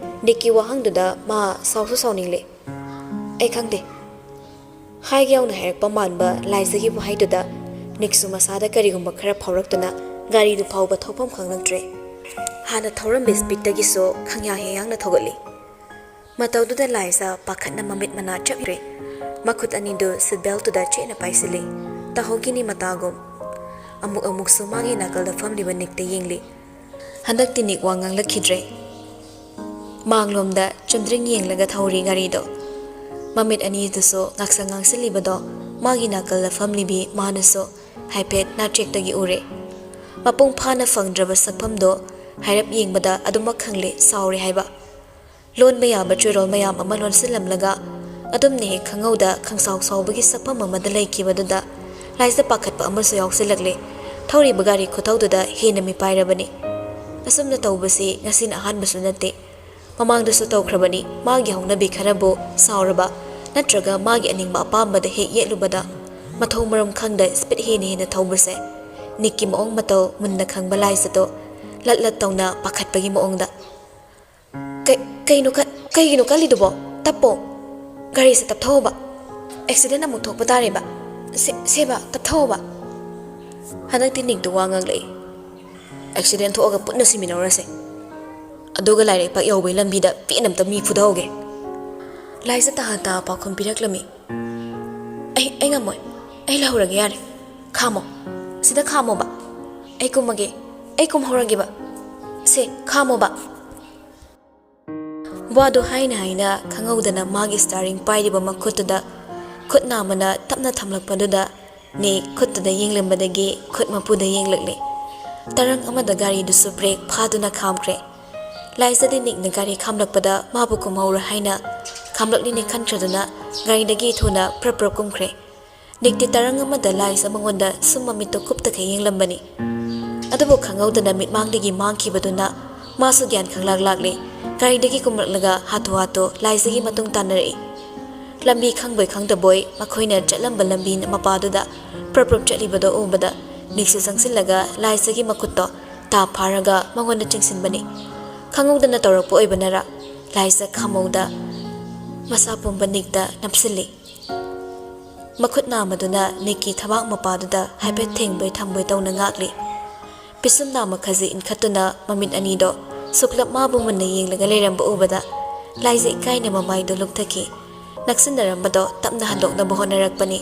ꯅꯤꯛꯀꯤ ꯋꯥꯍꯪꯗꯨꯗ ꯃꯥ ꯁꯥꯎꯁꯨ ꯁꯥꯎꯅꯤꯡꯂꯦ꯫ ꯑꯩ ꯈꯪꯗꯦ꯫ ꯍꯥꯏꯒꯦ ꯌꯥꯎꯅ ꯍꯥꯏꯔꯛꯄ ꯃꯥꯟꯕ ꯂꯥꯏꯖꯒꯤ ꯋꯥꯍꯩꯗꯨꯗ ꯅꯤꯛꯁꯨ ꯃꯁꯥꯗ ꯀꯔꯤꯒꯨꯝꯕ ꯈꯔ ꯐꯥꯎꯔꯛꯇꯨꯅ ꯒꯥꯔꯤꯗꯨ ꯐꯥꯎꯕ ꯊꯧꯐꯝ ꯈꯪꯂꯛꯇ꯭ꯔꯦ꯫ ꯍꯥꯟꯅ ꯊꯧꯔꯝꯕ ꯁ꯭ꯄꯤꯠꯇꯒꯤꯁꯨ ꯈꯪꯌꯥꯡ ꯍꯦꯌꯥꯡꯅ ꯊꯧꯒꯠꯂꯤ꯫ ꯃꯇꯧꯗꯨꯗ ꯂꯥꯏꯖ ꯄꯥꯈꯠꯅ ꯃꯃꯤꯠ ꯃꯅꯥ ꯆꯞꯈ꯭ꯔꯦ꯫ ꯃꯈꯨꯠ ꯑꯅꯤꯗꯨ ꯁꯤꯠ ꯕꯦꯜꯠꯇꯨꯗ ꯆꯦꯠꯅ ꯄꯥꯏꯁꯤꯜꯂꯤ꯫ ꯇꯥꯍꯧꯈꯤꯅꯤ ꯃꯇꯥꯒꯨꯝ꯫ ꯑꯃꯨꯛ ꯑꯃꯨꯛꯁꯨ ꯃꯥꯒꯤ ꯅꯥꯀꯜꯗ ꯐꯝꯂꯤꯕ ꯅꯤꯛꯇ ꯌꯦꯡꯂꯤ꯫ ꯍꯟꯗꯛꯇꯤ ꯅꯤꯛ ꯋꯥ ꯉꯥꯡꯂꯛꯈꯤꯗ꯭ꯔꯦ꯫ ꯃꯥꯡꯂꯣꯝꯗ ꯆꯨꯝꯗ꯭ꯔꯤꯡ ꯌꯦꯡꯂꯒ ꯊꯧꯔꯤ ꯒꯥꯔꯤꯗꯣ꯫ ꯃꯃꯤꯠ ꯑꯅꯤꯗꯨꯁꯨ ꯉꯥꯛꯁꯪ ꯉꯥꯡꯁꯤꯜꯂꯤꯕꯗꯣ ꯃꯥꯒꯤ ꯅꯥꯀꯜꯗ ꯐꯝꯂꯤꯕꯤ ꯃꯥꯅꯁꯨ ꯍꯥꯏꯐꯦꯠ ꯅꯥꯆꯦꯛꯇꯒꯤ ꯎꯔꯦ꯫ ꯃꯄꯨꯡ ꯐꯥꯅ ꯐꯪꯗ꯭ꯔꯕ ꯁꯛꯐꯝꯗꯣ ꯍꯥꯏꯔꯞ ꯌꯦꯡꯕꯗ ꯑꯗꯨꯃꯛ ꯈꯪꯂꯦ ꯁꯥꯎꯔꯦ ꯍꯥꯏꯕ꯫ ꯂꯣꯟꯕ ꯌꯥꯕ ꯆꯣꯏꯔꯣꯜ ꯃꯌꯥꯝ ꯑꯃ ꯂꯣꯟꯁꯤꯜꯂꯝꯂꯒ ꯑꯗꯨꯝꯅ ꯍꯦꯛ ꯈꯪꯍꯧꯗ ꯈꯪꯁꯥꯎ ꯁꯥꯎꯕꯒꯤ ꯁꯛꯐꯝ ꯑꯃꯗ ꯂꯩꯈꯤꯕꯗꯨꯗ ꯂꯥꯏꯖ ꯄꯥꯈꯠꯄ ꯑꯃꯁꯨ ꯌꯥꯎꯁꯤꯜꯂꯛꯂꯦ꯫ ꯊꯧꯔꯤꯕ ꯒꯥꯔꯤ ꯈꯨꯊꯧꯗꯨꯗ ꯍꯦꯟꯅ ꯃꯤꯄꯥꯏꯔꯕꯅꯤ꯫ ꯑꯁꯨꯝꯅ ꯇꯧꯕꯁꯤ ꯉꯁꯤꯅ ꯑꯍꯥꯟꯕꯁꯨ ꯅꯠꯇꯦ꯫ ꯃꯃꯥꯡꯗꯁꯨ ꯇꯧꯈ꯭ꯔꯕꯅꯤ꯫ ꯃꯥꯒꯤ ꯍꯧꯅꯕꯤ ꯈꯔꯕꯨ ꯁꯥꯎꯔꯕ ꯅꯠꯇ꯭ꯔꯒ ꯃꯥꯒꯤ ꯑꯅꯤꯡꯕ ꯑꯄꯥꯝꯕꯗ ꯍꯦꯛ ꯌꯦꯠꯂꯨꯕꯗ ꯃꯊꯣꯡ ꯃꯔꯝ ꯈꯪꯗ ꯁ꯭ꯄꯤꯗ ꯍꯦꯟꯅ ꯍꯦꯟꯅ ꯊꯧꯕꯁꯦ꯫ ꯅꯤꯛꯀꯤ ꯃꯑꯣꯡ ꯃꯇꯧ ꯃꯨꯟꯅ ꯈꯪꯕ ꯂꯥꯏꯖꯗꯣ ꯂꯠ ꯂꯠ ꯇꯧꯅ ꯄꯥꯈꯠꯄꯒꯤ ꯃꯑꯣꯡꯗ, "ꯀꯩ-, ꯀꯩꯅꯣ ꯀ-, ꯀꯩꯒꯤꯅꯣ ꯀꯜꯂꯤꯗꯨꯕꯣ? ꯇꯞꯄꯣ꯫ ꯒꯥꯔꯤꯁꯦ ꯇꯞꯊꯧꯑꯣꯕ꯫ ꯑꯦꯛꯁꯤꯗꯦꯟ ꯑꯃꯨꯛ ꯊꯣꯛꯄ ꯇꯥꯔꯦꯕ꯫ ꯁꯦ-, ꯁꯦꯕ, ꯇꯞꯊꯧꯑꯣꯕ꯫" ꯍꯟꯗꯛꯇꯤ ꯅꯤꯛꯇꯣ ꯋꯥ ꯉꯥꯡꯂꯛꯏ꯫ "ꯑꯦꯛꯁꯤꯗꯦꯟ ꯊꯣꯛꯑꯒ ꯄꯨꯟꯅ ꯁꯤꯃꯤꯟꯅꯧꯔꯁꯦ꯫ ꯑꯗꯨꯒ ꯂꯥꯏꯔꯩꯄꯥꯛ ꯌꯧꯕꯩ ꯂꯝꯕꯤꯗ ꯄꯦꯟ ꯑꯝꯇ ꯃꯤ ꯐꯨꯊꯍꯧꯒꯦ꯫" ꯂꯥꯏꯖ ꯇꯍꯥ ꯇꯍꯥ ꯄꯥꯎꯈꯨꯝ ꯄꯤꯔꯛꯂꯝꯃꯤ꯫ "ꯑꯩ, ꯑꯩ ꯉꯝꯃꯣꯏ꯫ ꯑꯩ ꯂꯩꯍꯧꯔꯒꯦ ꯌꯥꯔꯦ꯫ ꯈꯥꯝꯃꯣ꯫ ꯁꯤꯗ ꯈꯥꯝꯃꯣꯕ꯫ ꯑꯩ ꯀꯨꯝꯃꯒꯦ꯫ ꯑꯩ ꯀꯨꯝꯍꯧꯔꯒꯦꯕ꯫ ꯁꯦ, ꯈꯥꯝꯃꯣꯕ꯫" ꯋꯥꯗꯨ ꯍꯥꯏꯅ ꯍꯥꯏꯅ ꯈꯪꯍꯧꯗꯅ ꯃꯥꯒꯤ ꯁ꯭ꯇꯥꯔꯤꯡ ꯄꯥꯏꯔꯤꯕ ꯃꯈꯨꯠꯇꯨꯗ ꯈꯨꯠ ꯅꯥꯝꯃꯅ ꯇꯞꯅ ꯊꯝꯂꯛꯄꯗꯨꯗ ꯅꯤꯛ ꯈꯨꯠꯇꯨꯗ ꯌꯦꯡꯂꯝꯕꯗꯒꯤ ꯈꯨꯠ ꯃꯄꯨꯗ ꯌꯦꯡꯂꯛꯂꯦ꯫ ꯇꯔꯪ ꯑꯃꯗ ꯒꯥꯔꯤꯗꯨꯁꯨ ꯕ꯭ꯔꯦꯛ ꯐꯥꯗꯨꯅ ꯈꯥꯝꯈ꯭ꯔꯦ꯫ ꯂꯥꯏꯖꯗꯤ ꯅꯤꯛꯅ ꯒꯥꯔꯤ ꯈꯥꯝꯂꯛꯄꯗ ꯃꯥꯕꯨ ꯀꯨꯝꯍꯧꯔꯣ ꯍꯥꯏꯅ ꯈꯥꯝꯂꯛꯂꯤꯅꯦ ꯈꯟꯈ꯭ꯔꯗꯨꯅ ꯒꯥꯔꯤꯗꯒꯤ ꯊꯨꯅ ꯄ꯭ꯔꯞ ꯄ꯭ꯔꯞ ꯀꯨꯝꯈ꯭ꯔꯦ꯫ ꯅꯤꯛꯇꯤ ꯇꯔꯪ ꯑꯃꯗ ꯂꯥꯏꯖ ꯃꯉꯣꯟꯗ ꯁꯨꯝ ꯃꯃꯤꯠꯇꯣ ꯀꯨꯞꯇꯈꯩ ꯌꯦꯡꯂꯝꯕꯅꯤ꯫ ꯑꯗꯨꯕꯨ ꯈꯪꯍꯧꯗꯅ ꯃꯤꯠꯃꯥꯡꯗꯒꯤ ꯃꯥꯡꯈꯤꯕꯗꯨꯅ ꯃꯥꯁꯨ ꯒ꯭ꯌꯥꯟ ꯈꯪꯂꯥꯛ ꯂꯥꯛꯂꯦ꯫ ꯒꯥꯔꯤꯗꯒꯤ ꯀꯨꯝꯂꯛꯂꯒ ꯍꯥꯊꯨ ꯍꯥꯊꯨ ꯂꯥꯏꯖꯒꯤ ꯃꯇꯨꯡ ꯇꯥꯟꯅꯔꯛꯏ꯫ ꯂꯝꯕꯤ ꯈꯪꯕꯣꯏ ꯈꯪꯗꯕꯣꯏ ꯃꯈꯣꯏꯅ ꯆꯠꯂꯝꯕ ꯂꯝꯕꯤ ꯃꯄꯥꯗꯨꯗ ꯄ꯭ꯔꯞ ꯄ꯭ꯔꯞ ꯆꯠꯂꯤꯕꯗꯣ ꯎꯕꯗ ꯅꯤꯛꯁꯨ ꯆꯪꯁꯤꯜꯂꯒ ꯂꯥꯏꯖꯒꯤ ꯃꯈꯨꯠꯇꯣ ꯇꯥꯞ ꯐꯥꯔꯒ ꯃꯉꯣꯟꯗ ꯆꯤꯡꯁꯤꯟꯕꯅꯤ꯫ ꯈꯪꯍꯧꯗꯅ ꯇꯧꯔꯛꯄ ꯑꯣꯏꯕꯅꯔ ꯂꯥꯏꯖ ꯈꯥꯝꯃꯧꯗ ꯃꯁꯥ ꯄꯨꯝꯕ ꯅꯤꯛꯇ ꯅꯞꯁꯤꯜꯂꯤ꯫ ꯃꯈꯨꯠ ꯅꯥꯝꯃꯗꯨꯅ ꯅꯤꯛꯀꯤ ꯊꯕꯥꯛ ꯃꯄꯥꯗꯨꯗ ꯍꯥꯏꯐꯦꯠ ꯊꯦꯡꯕꯣꯏ ꯊꯝꯕꯣꯏ ꯇꯧꯅ ꯉꯥꯛꯂꯤ꯫ ꯄꯤꯁꯨꯝ ꯅꯥꯝꯃ ꯈꯖꯤꯛ ꯏꯟꯈꯠꯇꯨꯅ ꯃꯃꯤꯠ ꯑꯅꯤꯗꯣ ꯁꯨꯛꯂꯞ ꯃꯥꯕꯨ ꯃꯨꯟꯅ ꯌꯦꯡꯂꯒ ꯂꯩꯔꯝꯕ ꯎꯕꯗ ꯂꯥꯏꯖ ꯏꯀꯥꯏꯅ ꯃꯃꯥꯏꯗꯣ ꯂꯨꯛꯊꯈꯤ꯫ ꯅꯛꯁꯤꯟꯅꯔꯝꯕꯗꯣ ꯇꯞꯅ ꯍꯟꯗꯣꯛꯅꯕ ꯍꯣꯠꯅꯔꯛꯄꯅꯤ꯫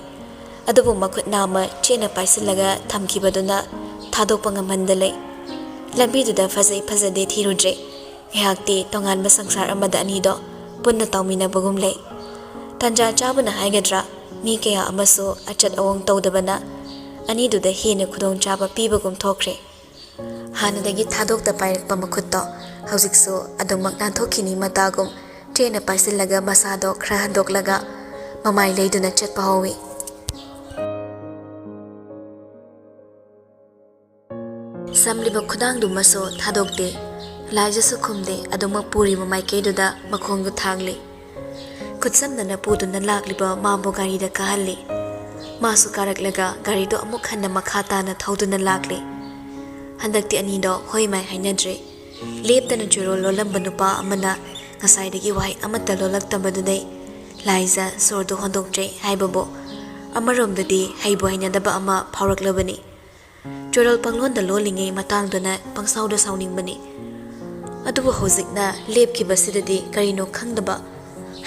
ꯑꯗꯨꯕꯨ ꯃꯈꯨꯠ ꯅꯥꯝꯃ ꯆꯦꯠꯅ ꯄꯥꯏꯁꯤꯜꯂꯒ ꯊꯝꯈꯤꯕꯗꯨꯅ ꯊꯥꯗꯣꯛꯄ ꯉꯝꯍꯟꯗ ꯂꯩ꯫ ꯂꯝꯕꯤꯗꯨꯗ ꯐꯖꯩ ꯐꯖꯗꯦ ꯊꯤꯔꯨꯗ꯭ꯔꯦ꯫ ꯉꯥꯏꯍꯥꯛꯇꯤ ꯇꯣꯉꯥꯟꯕ ꯁꯪꯁꯥꯔ ꯑꯃꯗ ꯑꯅꯤꯗꯣ ꯄꯨꯟꯅ ꯇꯥꯎꯃꯤꯟꯅꯕꯒꯨꯝ ꯂꯩ꯫ ꯇꯥꯟꯖꯥ ꯆꯥꯕꯅ ꯍꯥꯏꯒꯗ꯭ꯔꯥ, ꯃꯤ ꯀꯌꯥ ꯑꯃꯁꯨ ꯑꯆꯠ ꯑꯋꯣꯡ ꯇꯧꯗꯕꯅ ꯑꯅꯤꯗꯨꯗ ꯍꯦꯟꯅ ꯈꯨꯗꯣꯡꯆꯥꯕ ꯄꯤꯕꯒꯨꯝ ꯊꯣꯛꯈ꯭ꯔꯦ꯫ ꯍꯥꯟꯅꯗꯒꯤ ꯊꯥꯗꯣꯛꯇ ꯄꯥꯏꯔꯛꯄ ꯃꯈꯨꯠꯇꯣ ꯍꯧꯖꯤꯛꯁꯨ ꯑꯗꯨꯃꯛ ꯅꯥꯟꯊꯣꯛꯈꯤꯅꯤ ꯃꯇꯥꯒꯨꯝ ꯆꯦꯠꯅ ꯄꯥꯏꯁꯤꯜꯂꯒ ꯃꯁꯥꯗꯣ ꯈꯔ ꯍꯟꯗꯣꯛꯂꯒ ꯃꯃꯥꯏ ꯂꯩꯗꯨꯅ ꯆꯠꯄ ꯍꯧꯏ꯫ ꯁꯝꯂꯤꯕ ꯈꯨꯗꯥꯡꯗꯨꯃꯁꯨ ꯊꯥꯗꯣꯛꯇꯦ꯫ ꯂꯥꯏꯖꯁꯨ ꯈꯨꯝꯗꯦ, ꯑꯗꯨꯃꯛ ꯄꯨꯔꯤꯕ ꯃꯥꯏꯀꯩꯗꯨꯗ ꯃꯈꯣꯡꯗꯨ ꯊꯥꯡꯂꯤ꯫ ꯈꯨꯠꯁꯝꯅꯅ ꯄꯨꯗꯨꯅ ꯂꯥꯛꯂꯤꯕ ꯃꯥꯕꯨ ꯒꯥꯔꯤꯗ ꯀꯥꯍꯜꯂꯤ꯫ ꯃꯥꯁꯨ ꯀꯥꯔꯛꯂꯒ ꯒꯥꯔꯤꯗꯣ ꯑꯃꯨꯛ ꯍꯟꯅ ꯃꯈꯥ ꯇꯥꯅ ꯊꯧꯗꯨꯅ ꯂꯥꯛꯂꯤ꯫ ꯍꯟꯗꯛꯇꯤ ꯑꯅꯤꯗꯣ ꯍꯣꯏ ꯃꯥꯏ ꯍꯥꯏꯅꯗ꯭ꯔꯦ꯫ ꯂꯦꯞꯇꯅ ꯆꯨꯔꯣꯜ ꯂꯣꯜꯂꯝꯕ ꯅꯨꯄꯥ ꯑꯃꯅ ꯉꯁꯥꯏꯗꯒꯤ ꯋꯥꯍꯩ ꯑꯃꯠꯇ ꯂꯣꯜꯂꯛꯇꯕꯗꯨꯗꯩ ꯂꯥꯏꯖ ꯁꯣꯔꯗꯨ ꯍꯣꯟꯗꯣꯛꯇ꯭ꯔꯦ ꯍꯥꯏꯕꯕꯨ ꯑꯃꯔꯣꯝꯗꯗꯤ ꯍꯩꯕꯨ ꯍꯩꯅꯗꯕ ꯑꯃ ꯐꯥꯎꯔꯛꯂꯕꯅꯤ꯫ ꯆꯨꯔꯣꯜ ꯄꯪꯂꯣꯟꯗ ꯂꯣꯜꯂꯤꯉꯩ ꯃꯇꯥꯡꯗꯨꯅ ꯄꯪꯁꯥꯎꯗ ꯁꯥꯎꯅꯤꯡꯕꯅꯤ꯫ ꯑꯗꯨꯕꯨ ꯍꯧꯖꯤꯛꯅ ꯂꯦꯞꯈꯤꯕꯁꯤꯗꯗꯤ ꯀꯔꯤꯅꯣ ꯈꯪꯗꯕ,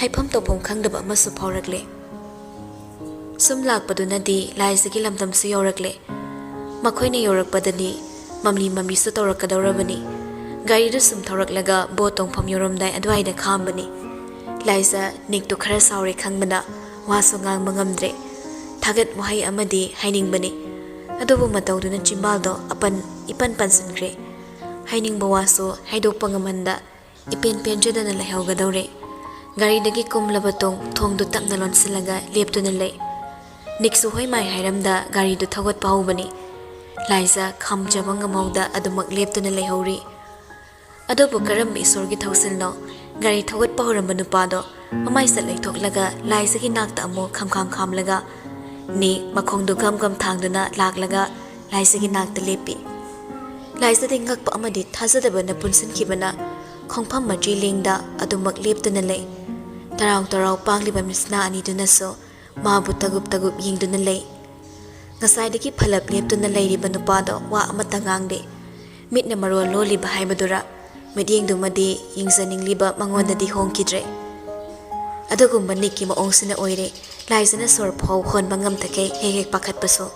ꯍꯥꯏꯐꯝ ꯇꯧꯐꯝ ꯈꯪꯗꯕ ꯑꯃꯁꯨ ꯐꯥꯎꯔꯛꯂꯦ꯫ ꯁꯨꯝ ꯂꯥꯛꯄꯗꯨꯅꯗꯤ ꯂꯥꯏꯖꯒꯤ ꯂꯝꯗꯝꯁꯨ ꯌꯧꯔꯛꯂꯦ꯫ ꯃꯈꯣꯏꯅ ꯌꯧꯔꯛꯄꯗꯗꯤ ꯃꯝꯂꯤ ꯃꯝꯂꯤꯁꯨ ꯇꯧꯔꯛꯀꯗꯧꯔꯕꯅꯤ꯫ ꯒꯥꯔꯤꯗꯨ ꯁꯨꯝ ꯊꯧꯔꯛꯂꯒ ꯕꯣꯠ ꯇꯣꯡꯐꯝ ꯌꯧꯔꯝꯗꯥꯏ ꯑꯗꯨꯋꯥꯏꯗ ꯈꯥꯝꯕꯅꯤ꯫ ꯂꯥꯏꯖ ꯅꯤꯛꯇꯨ ꯈꯔ ꯁꯥꯎꯔꯦ ꯈꯪꯕꯅ ꯋꯥꯁꯨ ꯉꯥꯡꯕ ꯉꯝꯗ꯭ꯔꯦ꯫ ꯊꯥꯒꯠ ꯋꯥꯍꯩ ꯑꯃꯗꯤ ꯍꯥꯏꯅꯤꯡꯕꯅꯤ, ꯑꯗꯨꯕꯨ ꯃꯇꯧꯗꯨꯅ ꯆꯤꯝꯕꯥꯜꯗꯣ ꯑꯄꯟ ꯏꯄꯟ ꯄꯟꯁꯤꯟꯈ꯭ꯔꯦ꯫ ꯍꯥꯏꯅꯤꯡꯕ ꯋꯥꯁꯨ ꯍꯥꯏꯗꯣꯛꯄ ꯉꯝꯍꯟꯗ ꯏꯄꯦꯟ ꯄꯦꯟꯖꯗꯅ ꯂꯩꯍꯧꯒꯗꯧꯔꯦ꯫ ꯒꯥꯔꯤꯗꯒꯤ ꯀꯨꯝꯂꯕ ꯇꯣꯡ ꯊꯣꯡꯗꯨ ꯇꯞꯅ ꯂꯣꯟꯁꯤꯜꯂꯒ ꯂꯦꯞꯇꯨꯅ ꯂꯩ꯫ ꯅꯤꯛꯁꯨ ꯍꯣꯏ ꯃꯥꯏ ꯍꯥꯏꯔꯝꯗ ꯒꯥꯔꯤꯗꯨ ꯊꯧꯒꯠꯄ ꯍꯧꯕꯅꯤ꯫ ꯂꯥꯏꯖ ꯈꯥꯝꯖꯕ ꯉꯝꯍꯧꯗ ꯑꯗꯨꯃꯛ ꯂꯦꯞꯇꯨꯅ ꯂꯩꯍꯧꯔꯤ꯫ ꯑꯗꯨꯕꯨ ꯀꯔꯝꯕ ꯏꯁꯣꯔꯒꯤ ꯊꯧꯁꯤꯜꯅꯣ? ꯒꯥꯔꯤ ꯊꯧꯒꯠꯄ ꯍꯧꯔꯝꯕ ꯅꯨꯄꯥꯗꯣ ꯃꯃꯥꯏ ꯆꯠ ꯂꯩꯊꯣꯛꯂꯒ ꯂꯥꯏꯖꯒꯤ ꯅꯥꯛꯇ ꯑꯃꯨꯛ ꯈꯝꯈꯥꯝ ꯈꯥꯝꯂꯒ ꯅꯤꯛ ꯃꯈꯣꯡꯗꯨ ꯒꯝ ꯒꯝ ꯊꯥꯡꯗꯨꯅ ꯂꯥꯛꯂꯒ ꯂꯥꯏꯖꯒꯤ ꯅꯥꯛꯇ ꯂꯦꯞꯄꯤ꯫ ꯂꯥꯏꯖꯗꯤ ꯉꯛꯄ ꯑꯃꯗꯤ ꯊꯥꯖꯗꯕꯅ ꯄꯨꯟꯁꯤꯟꯈꯤꯕꯅ ꯈꯣꯡꯐꯝ ꯃꯆꯤ ꯂꯦꯡꯗ ꯑꯗꯨꯃꯛ ꯂꯦꯞꯇꯨꯅ ꯂꯩ꯫ ꯇꯔꯥꯎ ꯇꯔꯥꯎ ꯄꯥꯡꯂꯤꯕ ꯃꯤꯠꯁꯅꯥ ꯑꯅꯤꯗꯨꯅꯁꯨ ꯃꯥꯕꯨ ꯇꯒꯨꯞ ꯇꯒꯨꯞ ꯌꯦꯡꯗꯨꯅ ꯂꯩ꯫ ꯉꯁꯥꯏꯗꯒꯤ ꯐꯂꯞ ꯂꯦꯞꯇꯨꯅ ꯂꯩꯔꯤꯕ ꯅꯨꯄꯥꯗꯣ ꯋꯥ ꯑꯃꯠꯇ ꯉꯥꯡꯗꯦ꯫ ꯃꯤꯠꯅ ꯃꯔꯣꯜ ꯂꯣꯜꯂꯤꯕ ꯍꯥꯏꯕꯗꯨꯔ, ꯃꯤꯠꯌꯦꯡꯗꯨꯃꯗꯤ ꯌꯦꯡꯖꯅꯤꯡꯂꯤꯕ ꯃꯉꯣꯟꯗꯗꯤ ꯍꯣꯡꯈꯤꯗ꯭ꯔꯦ꯫ ꯑꯗꯨꯒꯨꯝꯕ ꯅꯤꯛꯀꯤ ꯃꯑꯣꯡꯁꯤꯅ ꯑꯣꯏꯔꯦ ꯂꯥꯏꯖꯅ ꯁꯣꯔ ꯐꯥꯎ ꯍꯣꯟꯕ ꯉꯝꯗꯈꯩ ꯍꯦꯛ ꯍꯦꯛ ꯄꯥꯈꯠꯄꯁꯨ꯫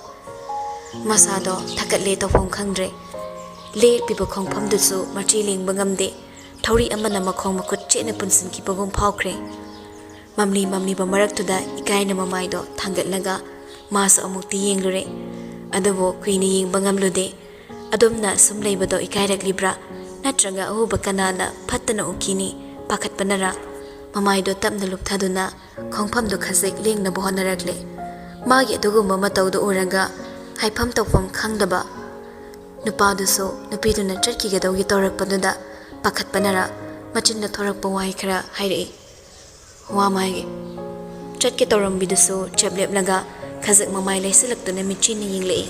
ꯃꯁꯥꯗꯣ ꯊꯀꯠꯂꯦ ꯇꯧꯐꯝ ꯈꯪꯗ꯭ꯔꯦ꯫ ꯂꯦꯞꯄꯤꯕ ꯈꯣꯡꯐꯝꯗꯨꯁꯨ ꯃꯆꯤ ꯂꯦꯡꯕ ꯉꯝꯗꯦ꯫ ꯊꯧꯔꯤ ꯑꯃꯅ ꯃꯈꯣꯡ ꯃꯈꯨꯠ ꯆꯦꯠꯅ ꯄꯨꯟꯁꯤꯟꯈꯤꯕꯒꯨꯝ ꯐꯥꯎꯈ꯭ꯔꯦ꯫ ꯃꯝꯂꯤ ꯃꯝꯂꯤꯕ ꯃꯔꯛꯇꯨꯗ ꯏꯀꯥꯏꯅ ꯃꯃꯥꯏꯗꯣ ꯊꯥꯡꯒꯠꯂꯒ ꯃꯥꯁꯨ ꯑꯃꯨꯛꯇꯤ ꯌꯦꯡꯂꯨꯔꯦ꯫ ꯑꯗꯨꯕꯨ ꯀꯨꯏꯅ ꯌꯦꯡꯕ ꯉꯝꯂꯨꯗꯦ꯫ ꯑꯗꯨꯝꯅ ꯁꯨꯝ ꯂꯩꯕꯗꯣ ꯏꯀꯥꯏꯔꯛꯂꯤꯕ꯭ꯔꯥ? ꯅꯠꯇ꯭ꯔꯒ ꯑꯎꯕ ꯀꯅꯥꯅ ꯐꯠꯇꯅ ꯎꯈꯤꯅꯤ ꯄꯥꯈꯠꯄꯅꯔꯥ? ꯃꯃꯥꯏꯗꯣ ꯇꯞꯅ ꯂꯨꯞꯊꯗꯨꯅ ꯈꯣꯡꯐꯝꯗꯣ ꯈꯖꯤꯛ ꯂꯦꯡꯅꯕ ꯍꯣꯠꯅꯔꯛꯂꯦ꯫ ꯃꯥꯒꯤ ꯑꯗꯨꯒꯨꯝꯕ ꯃꯇꯧꯗꯣ ꯎꯔꯒ ꯍꯥꯏꯐꯝ ꯇꯧꯐꯝ ꯈꯪꯗꯕ ꯅꯨꯄꯥꯗꯨꯁꯨ ꯅꯨꯄꯤꯗꯨꯅ ꯆꯠꯈꯤꯒꯗꯧꯒꯤ ꯇꯧꯔꯛꯄꯗꯨꯗ ꯄꯥꯈꯠꯄꯅꯔ ꯃꯆꯤꯟꯗ ꯊꯣꯔꯛꯄ ꯋꯥꯍꯩ ꯈꯔ ꯍꯥꯏꯔꯛꯏ꯫ ꯋꯥ ꯃꯥꯒꯤ ꯆꯠꯀꯦ ꯇꯧꯔꯝꯕꯤꯗꯨꯁꯨ ꯆꯦꯞ ꯂꯦꯞꯂꯒ ꯈꯖꯤꯛ ꯃꯃꯥꯏ ꯂꯩꯁꯤꯜꯂꯛꯇꯨꯅ ꯃꯤꯠꯆꯤꯅ ꯌꯦꯡꯂꯛꯏ꯫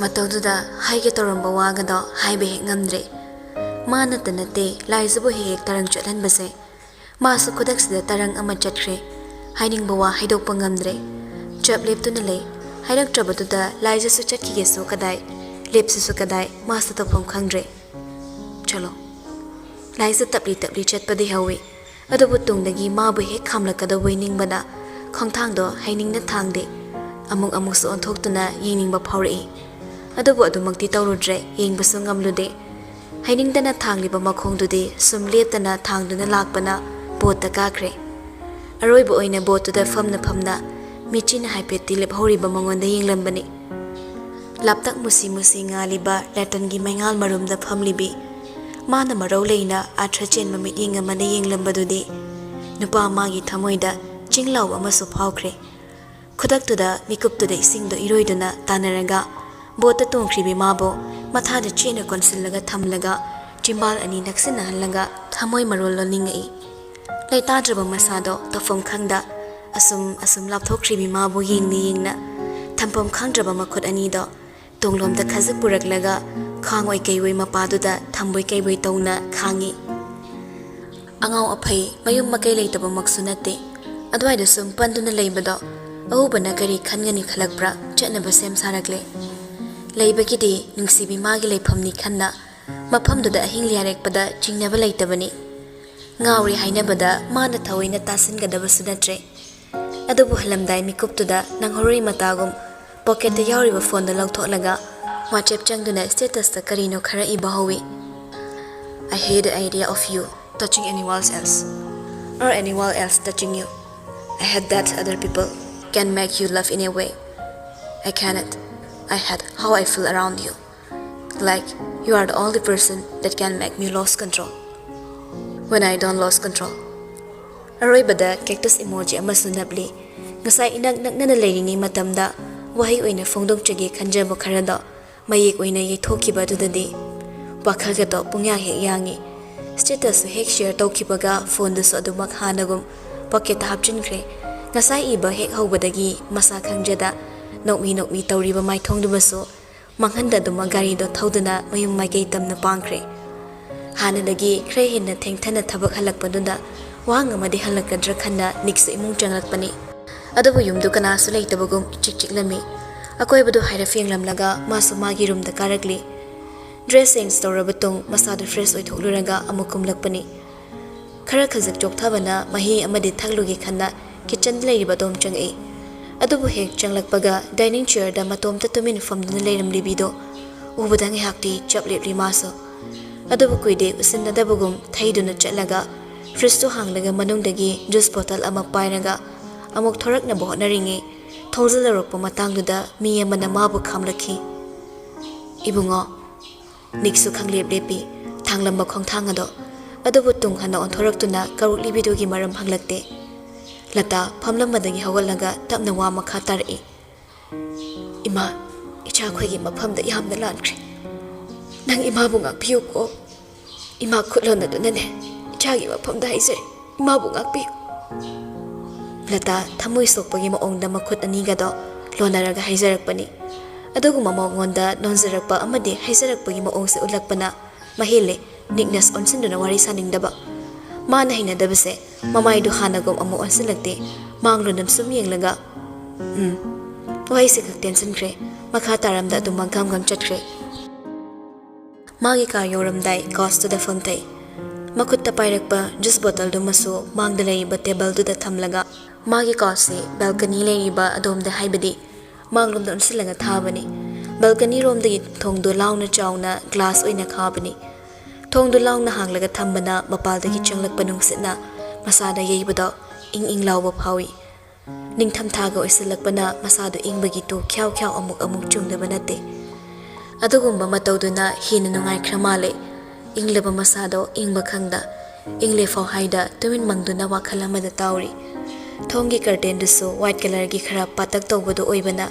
ꯃꯇꯧꯗꯨꯗ ꯍꯥꯏꯒꯦ ꯇꯧꯔꯝꯕ ꯋꯥꯒꯗꯣ ꯍꯥꯏꯕ ꯍꯦꯛ ꯉꯝꯗ꯭ꯔꯦ꯫ ꯃꯥ ꯅꯠꯇ ꯅꯠꯇꯦ ꯂꯥꯏꯖꯕꯨ ꯍꯦꯛ ꯍꯦꯛ ꯇꯔꯪ ꯆꯠꯍꯟꯕꯁꯦ꯫ ꯃꯥꯁꯨ ꯈꯨꯗꯛꯁꯤꯗ ꯇꯔꯪ ꯑꯃ ꯆꯠꯈ꯭ꯔꯦ꯫ ꯍꯥꯏꯅꯤꯡꯕ ꯋꯥ ꯍꯥꯏꯗꯣꯛꯄ ꯉꯝꯗ꯭ꯔꯦ꯫ ꯆꯞ ꯂꯦꯞꯇꯨꯅ ꯂꯩ꯫ ꯍꯥꯏꯔꯛꯇ꯭ꯔꯕꯗꯨꯗ ꯂꯥꯏꯖꯁꯨ ꯆꯠꯈꯤꯒꯦꯁꯨ ꯀꯗꯥꯏ, ꯂꯦꯞꯁꯤꯁꯨ ꯀꯗꯥꯏ, ꯃꯥꯁꯨ ꯇꯧꯐꯝ ꯈꯪꯗ꯭ꯔꯦ꯫ ꯆꯠꯂꯣ꯫ ꯂꯥꯏꯖ ꯇꯞꯂꯤ ꯇꯞꯂꯤ ꯆꯠꯄꯗꯤ ꯍꯧꯏ꯫ ꯑꯗꯨꯕꯨ ꯇꯨꯡꯗꯒꯤ ꯃꯥꯕꯨ ꯍꯦꯛ ꯈꯥꯝꯂꯛꯀꯗꯧꯕꯩ ꯅꯤꯡꯕꯅ ꯈꯣꯡꯊꯥꯡꯗꯣ ꯍꯩꯅꯤꯡꯅ ꯊꯥꯡꯗꯦ꯫ ꯑꯃꯨꯛ ꯑꯃꯨꯛꯁꯨ ꯑꯣꯟꯊꯣꯛꯇꯨꯅ ꯌꯦꯡꯅꯤꯡꯕ ꯐꯥꯎꯔꯛꯏ꯫ ꯑꯗꯨꯕꯨ ꯑꯗꯨꯃꯛꯇꯤ ꯇꯧꯔꯨꯗ꯭ꯔꯦ, ꯌꯦꯡꯕꯁꯨ ꯉꯝꯂꯨꯗꯦ꯫ ꯍꯩꯅꯤꯡꯗꯅ ꯊꯥꯡꯂꯤꯕ ꯃꯈꯣꯡꯗꯨꯗꯤ ꯁꯨꯝ ꯂꯦꯞꯇꯅ ꯊꯥꯡꯗꯨꯅ ꯂꯥꯛꯄꯅ ꯕꯣꯠꯇ ꯀꯥꯈ꯭ꯔꯦ꯫ ꯑꯔꯣꯏꯕ ꯑꯣꯏꯅ ꯕꯣꯠꯇꯨꯗ ꯐꯝꯅ ꯐꯝꯅ ꯃꯤꯠꯆꯤꯅ ꯍꯥꯏꯐꯦꯠꯇꯤ ꯂꯦꯞꯍꯧꯔꯤꯕ ꯃꯉꯣꯟꯗ ꯌꯦꯡꯂꯝꯕꯅꯤ꯫ ꯂꯥꯞꯇꯛ ꯃꯨꯁꯤ ꯃꯨꯁꯤ ꯉꯥꯜꯂꯤꯕ ꯂꯦꯇꯟꯒꯤ ꯃꯩꯉꯥꯜ ꯃꯔꯨꯝꯗ ꯐꯝꯂꯤꯕꯤ, ꯃꯥꯅ ꯃꯔꯧ ꯂꯩꯅ ꯑꯥꯔꯊ ꯆꯦꯟꯕ ꯃꯤꯠꯌꯦꯡ ꯑꯃꯅ ꯌꯦꯡꯂꯝꯕꯗꯨꯗꯤ ꯅꯨꯄꯥ ꯑꯃꯒꯤ ꯊꯃꯣꯏꯗ ꯆꯤꯡ ꯂꯥꯎꯕ ꯑꯃꯁꯨ ꯐꯥꯎꯈ꯭ꯔꯦ꯫ ꯈꯨꯗꯛꯇꯨꯗ ꯃꯤꯀꯨꯞꯇꯨꯗ ꯏꯁꯤꯡꯗꯣ ꯏꯔꯣꯏꯗꯨꯅ ꯇꯥꯟꯅꯔꯒ ꯕꯣꯠꯇ ꯇꯣꯡꯈ꯭ꯔꯤꯕꯤ ꯃꯥꯕꯨ ꯃꯊꯥꯗ ꯆꯦꯠꯅ ꯀꯣꯟꯁꯤꯜꯂꯒ ꯊꯝꯂꯒ ꯆꯤꯝꯕꯥꯜ ꯑꯅꯤ ꯅꯛꯁꯤꯟꯅꯍꯜꯂꯒ ꯊꯃꯣꯏ ꯃꯔꯣꯜ ꯂꯣꯟꯅꯤꯡꯉꯛꯏ꯫ ꯂꯩꯇꯥꯗ꯭ꯔꯕ ꯃꯁꯥꯗꯣ ꯇꯧꯐꯝ ꯈꯪꯗ ꯑꯁꯨꯝ ꯑꯁꯨꯝ ꯂꯥꯞꯊꯣꯛꯈ꯭ꯔꯤꯕꯤ ꯃꯥꯕꯨ ꯌꯦꯡꯅ ꯌꯦꯡꯅ ꯊꯝꯐꯝ ꯈꯪꯗ꯭ꯔꯕ ꯃꯈꯨꯠ ꯑꯅꯤꯗꯣ ꯇꯨꯡꯂꯣꯝꯗ ꯈꯖꯤꯛ ꯄꯨꯔꯛꯂꯒ ꯈꯥꯡꯑꯣꯏ ꯀꯩꯑꯣꯏ ꯃꯄꯥꯗꯨꯗ ꯊꯝꯕꯣꯏ ꯀꯩꯕꯣꯏ ꯇꯧꯅ ꯈꯥꯡꯉꯤ꯫ ꯑꯉꯥꯎ ꯑꯐꯩ ꯃꯌꯨꯝ ꯃꯀꯩ ꯂꯩꯇꯕꯃꯛꯁꯨ ꯅꯠꯇꯦ꯫ ꯑꯗꯨꯋꯥꯏꯗ ꯁꯨꯝ ꯄꯟꯗꯨꯅ ꯂꯩꯕꯗꯣ ꯑꯎꯕꯅ ꯀꯔꯤ ꯈꯟꯒꯅꯤ ꯈꯜꯂꯛꯄ꯭ꯔꯥ ꯆꯠꯅꯕ ꯁꯦꯝ ꯁꯥꯔꯛꯂꯦ꯫ ꯂꯩꯕꯒꯤꯗꯤ ꯅꯨꯡꯁꯤꯕꯤ ꯃꯥꯒꯤ ꯂꯩꯐꯝꯅꯤ ꯈꯟꯅ ꯃꯐꯝꯗꯨꯗ ꯑꯍꯤꯡ ꯌꯥꯔꯦꯛꯄꯗ ꯆꯤꯡꯅꯕ ꯂꯩꯇꯕꯅꯤ꯫ ꯉꯥꯎꯔꯦ ꯍꯥꯏꯅꯕꯗ ꯃꯥꯅ ꯊꯑꯣꯏꯅ ꯇꯥꯁꯤꯟꯒꯗꯕꯁꯨ ꯅꯠꯇ꯭ꯔꯦ꯫ ꯑꯗꯨꯕꯨ ꯍꯜꯂꯝꯗꯥꯏ ꯃꯤꯀꯨꯞꯇꯨꯗ ꯅꯪꯍꯧꯔꯣꯏ ꯃꯇꯥꯒꯨꯝ ꯄꯣꯀꯦꯠꯇ ꯌꯥꯎꯔꯤꯕ ꯐꯣꯟꯗꯣ ꯂꯧꯊꯣꯛꯂꯒ ꯋꯥꯆꯦꯞ ꯆꯪꯗꯨꯅ ꯁ꯭ꯇꯦꯇꯁꯇ ꯀꯔꯤꯅꯣ ꯈꯔ ꯏꯕ ꯍꯧꯏ꯫ I hate the idea of you touching anyone else or anyone else touching you. I hate that other people can make you love in a way. I cannot. I hate how I feel around you. Like you are the only person that can make me lose control. When I don't lose control, ꯑꯔꯣꯏꯕꯗ cactus emoji ꯑꯃꯁꯨ ꯅꯞꯂꯤ꯫ ꯉꯁꯥꯏ ꯏꯅꯛ ꯅꯛꯅꯅ ꯂꯩꯔꯤꯉꯩ ꯃꯇꯝꯗ ꯋꯥꯍꯩ ꯑꯣꯏꯅ ꯐꯣꯡꯗꯣꯛꯆꯒꯦ ꯈꯟꯖꯕ ꯈꯔꯗꯣ ꯃꯌꯦꯛ ꯑꯣꯏꯅ ꯌꯩꯊꯣꯛꯈꯤꯕ ꯑꯗꯨꯗꯗꯤ ꯋꯥꯈꯜꯒꯗꯣ ꯄꯨꯡꯌꯥꯡ ꯍꯦꯛ ꯌꯥꯡꯉꯤ꯫ Statusꯁꯨ ꯍꯦꯛ share ꯇꯧꯈꯤꯕꯒ phoneꯗꯨꯁꯨ ꯑꯗꯨꯃꯛ ꯍꯥꯟꯅꯒꯨꯝ pocketꯇ ꯍꯥꯞꯆꯤꯟꯈ꯭ꯔꯦ꯫ ꯉꯁꯥꯏ ꯏꯕ ꯍꯦꯛ ꯍꯧꯕꯗꯒꯤ ꯃꯁꯥ ꯈꯪꯖꯗ ꯅꯣꯛꯃꯤ ꯅꯣꯛꯃꯤ ꯇꯧꯔꯤꯕ ꯃꯥꯏꯊꯣꯡꯗꯨꯃꯁꯨ ꯃꯥꯡꯍꯟꯗꯗꯨꯃ ꯒꯥꯔꯤꯗꯣ ꯊꯧꯗꯨꯅ ꯃꯌꯨꯝ ꯃꯥꯏꯀꯩ ꯇꯝꯅ ꯄꯥꯡꯈ꯭ꯔꯦ꯫ ꯍꯥꯟꯅꯗꯒꯤ ꯈꯔ ꯍꯦꯟꯅ ꯊꯦꯡꯊꯅ ꯊꯕꯛ ꯍꯜꯂꯛꯄꯗꯨꯗ ꯋꯥꯍꯪ ꯑꯃꯗꯤ ꯍꯪꯂꯛꯀꯗ꯭ꯔꯥ ꯈꯟꯅ ꯅꯤꯛꯁꯨ ꯏꯃꯨꯡ ꯆꯪꯂꯛꯄꯅꯤ꯫ ꯑꯗꯨꯕꯨ ꯌꯨꯝꯗꯨ ꯀꯅꯥꯁꯨ ꯂꯩꯇꯕꯒꯨꯝ ꯏꯆꯤꯛ ꯆꯤꯛꯂꯝꯃꯤ꯫ ꯑꯀꯣꯏꯕꯗꯨ ꯍꯥꯏꯔꯞ ꯌꯦꯡꯂꯝꯂꯒ ꯃꯥꯁꯨ ꯃꯥꯒꯤ roomꯗ ꯀꯥꯔꯛꯂꯤ꯫ Dress change ꯇꯧꯔꯕ ꯇꯨꯡ ꯃꯁꯥꯗꯨ fresh ꯑꯣꯏꯊꯣꯛꯂꯨꯔꯒ ꯑꯃꯨꯛ ꯀꯨꯝꯂꯛꯄꯅꯤ꯫ ꯈꯔ ꯈꯖꯤꯛ ꯆꯣꯛꯊꯕꯅ ꯃꯍꯤ ꯑꯃꯗꯤ ꯊꯛꯂꯨꯒꯦ ꯈꯟꯅ kitchenꯗ ꯂꯩꯔꯤꯕ ꯑꯗꯣꯝ ꯆꯪꯉꯛꯏ꯫ ꯑꯗꯨꯕꯨ ꯍꯦꯛ ꯆꯪꯂꯛꯄꯒ dining chairꯗ ꯃꯇꯣꯝꯇ ꯇꯨꯃꯤꯟ ꯐꯝꯗꯨꯅ ꯂꯩꯔꯝꯂꯤꯕꯤꯗꯣ ꯎꯕꯗ ꯉꯥꯏꯍꯥꯛꯇꯤ ꯆꯞ ꯂꯦꯞꯂꯤ ꯃꯥꯁꯨ꯫ ꯑꯗꯨꯕꯨ ꯀꯨꯏꯗꯦ ꯎꯁꯤꯟꯅꯗꯕꯒꯨꯝ ꯊꯩꯗꯨꯅ ꯆꯠꯂꯒ fridgeꯇꯨ ꯍꯥꯡꯂꯒ ꯃꯅꯨꯡꯗꯒꯤ juice bottle ꯑꯃ ꯄꯥꯏꯔꯒ ꯑꯃꯨꯛ ꯊꯣꯔꯛꯅꯕ ꯍꯣꯠꯅꯔꯤꯉꯩ ꯊꯣꯡꯖꯤꯜ ꯂꯧꯔꯛꯄ ꯃꯇꯥꯡꯗꯨꯗ ꯃꯤ ꯑꯃꯅ ꯃꯥꯕꯨ ꯈꯥꯝꯂꯛꯈꯤ꯫ "ꯏꯕꯨꯡꯉꯣ!" ꯅꯤꯛꯁꯨ ꯈꯪꯂꯦꯞ ꯂꯦꯞꯄꯤ꯫ ꯊꯥꯡꯂꯝꯕ ꯈꯣꯡꯊꯥꯡ ꯑꯗꯣ꯫ ꯑꯗꯨꯕꯨ ꯇꯨꯡ ꯍꯟꯅ ꯑꯣꯟꯊꯣꯔꯛꯇꯨꯅ ꯀꯧꯔꯛꯂꯤꯕꯤꯗꯨꯒꯤ ꯃꯔꯝ ꯍꯪꯂꯛꯇꯦ꯫ ꯂꯇꯥ ꯐꯝꯂꯝꯕꯗꯒꯤ ꯍꯧꯒꯠꯂꯒ ꯇꯞꯅ ꯋꯥ ꯃꯈꯥ ꯇꯥꯔꯛꯏ꯫ "ꯏꯃꯥ, ꯏꯆꯥꯈꯣꯏꯒꯤ ꯃꯐꯝꯗ ꯌꯥꯝꯅ ꯂꯥꯟꯈ꯭ꯔꯦ꯫ ꯅꯪ ꯏꯃꯥꯕꯨ ꯉꯥꯛꯄꯤꯌꯨꯀꯣ꯫ ꯏꯃꯥ ꯈꯨꯠ ꯂꯣꯟꯅꯗꯨꯅꯅꯦ ꯏꯆꯥꯒꯤ ꯃꯐꯝꯗ ꯍꯥꯏꯖꯔꯤ꯫ ꯏꯃꯥꯕꯨ ꯉꯥꯛꯄꯤꯌꯨ꯫" ꯂꯇꯥ ꯊꯃꯣꯏ ꯁꯣꯛꯄꯒꯤ ꯃꯑꯣꯡꯗ ꯃꯈꯨꯠ ꯑꯅꯤꯒꯗꯣ ꯂꯣꯟꯅꯔꯒ ꯍꯥꯏꯖꯔꯛꯄꯅꯤ꯫ ꯑꯗꯨꯒꯨꯝꯕ ꯃꯉꯣꯟꯗ ꯅꯣꯟꯖꯔꯛꯄ ꯑꯃꯗꯤ ꯍꯥꯏꯖꯔꯛꯄꯒꯤ ꯃꯑꯣꯡꯁꯦ ꯎꯠꯂꯛꯄꯅ ꯃꯍꯦꯜꯂꯦ ꯅꯤꯛꯅꯁ ꯑꯣꯟꯁꯤꯟꯗꯨꯅ ꯋꯥꯔꯤ ꯁꯥꯅꯤꯡꯗꯕ꯫ ꯃꯥꯅ ꯍꯩꯅꯗꯕꯁꯦ ꯃꯃꯥꯏꯗꯨ ꯍꯥꯟꯅꯒꯨꯝ ꯑꯃꯨꯛ ꯑꯣꯟꯁꯤꯜꯂꯛꯇꯦ꯫ ꯃꯥꯡꯂꯣꯝꯗ ꯁꯨꯝ ꯌꯦꯡꯂꯒ, "ꯎꯝ, ꯋꯥꯍꯩꯁꯦ ꯈꯛ ꯇꯦꯟꯁꯤꯟꯈ꯭ꯔꯦ꯫ ꯃꯈꯥ ꯇꯥꯔꯝꯗ ꯑꯗꯨꯝ ꯃꯪꯒꯝ ꯒꯝ ꯆꯠꯈ꯭ꯔꯦ꯫" ꯃꯥꯒꯤ ꯀꯥ ꯌꯧꯔꯝꯗꯥꯏ couchꯇꯨꯗ ꯐꯝꯊꯩ꯫ ꯃꯈꯨꯠꯇ ꯄꯥꯏꯔꯛꯄ juice bottleꯗꯨꯃꯁꯨ ꯃꯥꯡꯗ ꯂꯩꯔꯤꯕ tableꯗꯨꯗ ꯊꯝꯂꯒ ꯃꯥꯒꯤ couchꯁꯤ balcony ꯂꯩꯔꯤꯕ ꯑꯗꯣꯝꯗ, ꯍꯥꯏꯕꯗꯤ ꯃꯥꯡꯂꯣꯝꯗ ꯑꯣꯟꯁꯤꯜꯂꯒ ꯊꯥꯕꯅꯤ꯫ Balconyꯔꯣꯝꯗꯒꯤ ꯊꯣꯡꯗꯣ ꯂꯥꯎꯅ ꯆꯥꯎꯅ glass ꯑꯣꯏꯅ ꯈꯥꯕꯅꯤ꯫ ꯊꯣꯡꯗꯣ ꯂꯥꯎꯅ ꯍꯥꯡꯂꯒ ꯊꯝꯕꯅ ꯃꯄꯥꯜꯗꯒꯤ ꯆꯪꯂꯛꯄ ꯅꯨꯡꯁꯤꯠꯅ ꯃꯁꯥꯗ ꯌꯩꯕꯗꯣ ꯏꯪ ꯏꯪ ꯂꯥꯎꯕ ꯐꯥꯎꯏ꯫ ꯅꯤꯡꯊꯝꯊꯥꯒ ꯑꯣꯏꯁꯤꯜꯂꯛꯄꯅ ꯃꯁꯥꯗꯨ ꯏꯪꯕꯒꯤ ꯇꯨ ꯈ꯭ꯌꯥꯎ ꯈ꯭ꯌꯥꯎ ꯑꯃꯨꯛ ꯑꯃꯨꯛ ꯆꯨꯡꯗꯕ ꯅꯠꯇꯦ꯫ ꯑꯗꯨꯒꯨꯝꯕ ꯃꯇꯧꯗꯨꯅ ꯍꯦꯟꯅ ꯅꯨꯡꯉꯥꯏꯈ꯭ꯔ ꯃꯥꯜꯂꯦ꯫ ꯏꯪꯂꯕ ꯃꯁꯥꯗꯣ ꯏꯪꯕ ꯈꯪꯗ ꯏꯪꯂꯦꯐꯥꯎ ꯍꯥꯏꯗ ꯇꯨꯃꯤꯟ ꯃꯪꯗꯨꯅ ꯋꯥꯈꯜ ꯑꯃꯗ ꯇꯥꯎꯔꯤ꯫ ꯊꯣꯡꯒꯤ ꯀꯔꯇꯦꯟꯗꯨꯁꯨ ꯋꯥꯏꯠ ꯀꯂꯔꯒꯤ ꯈꯔ ꯄꯥꯇꯛ ꯇꯧꯕꯗꯨ ꯑꯣꯏꯕꯅ,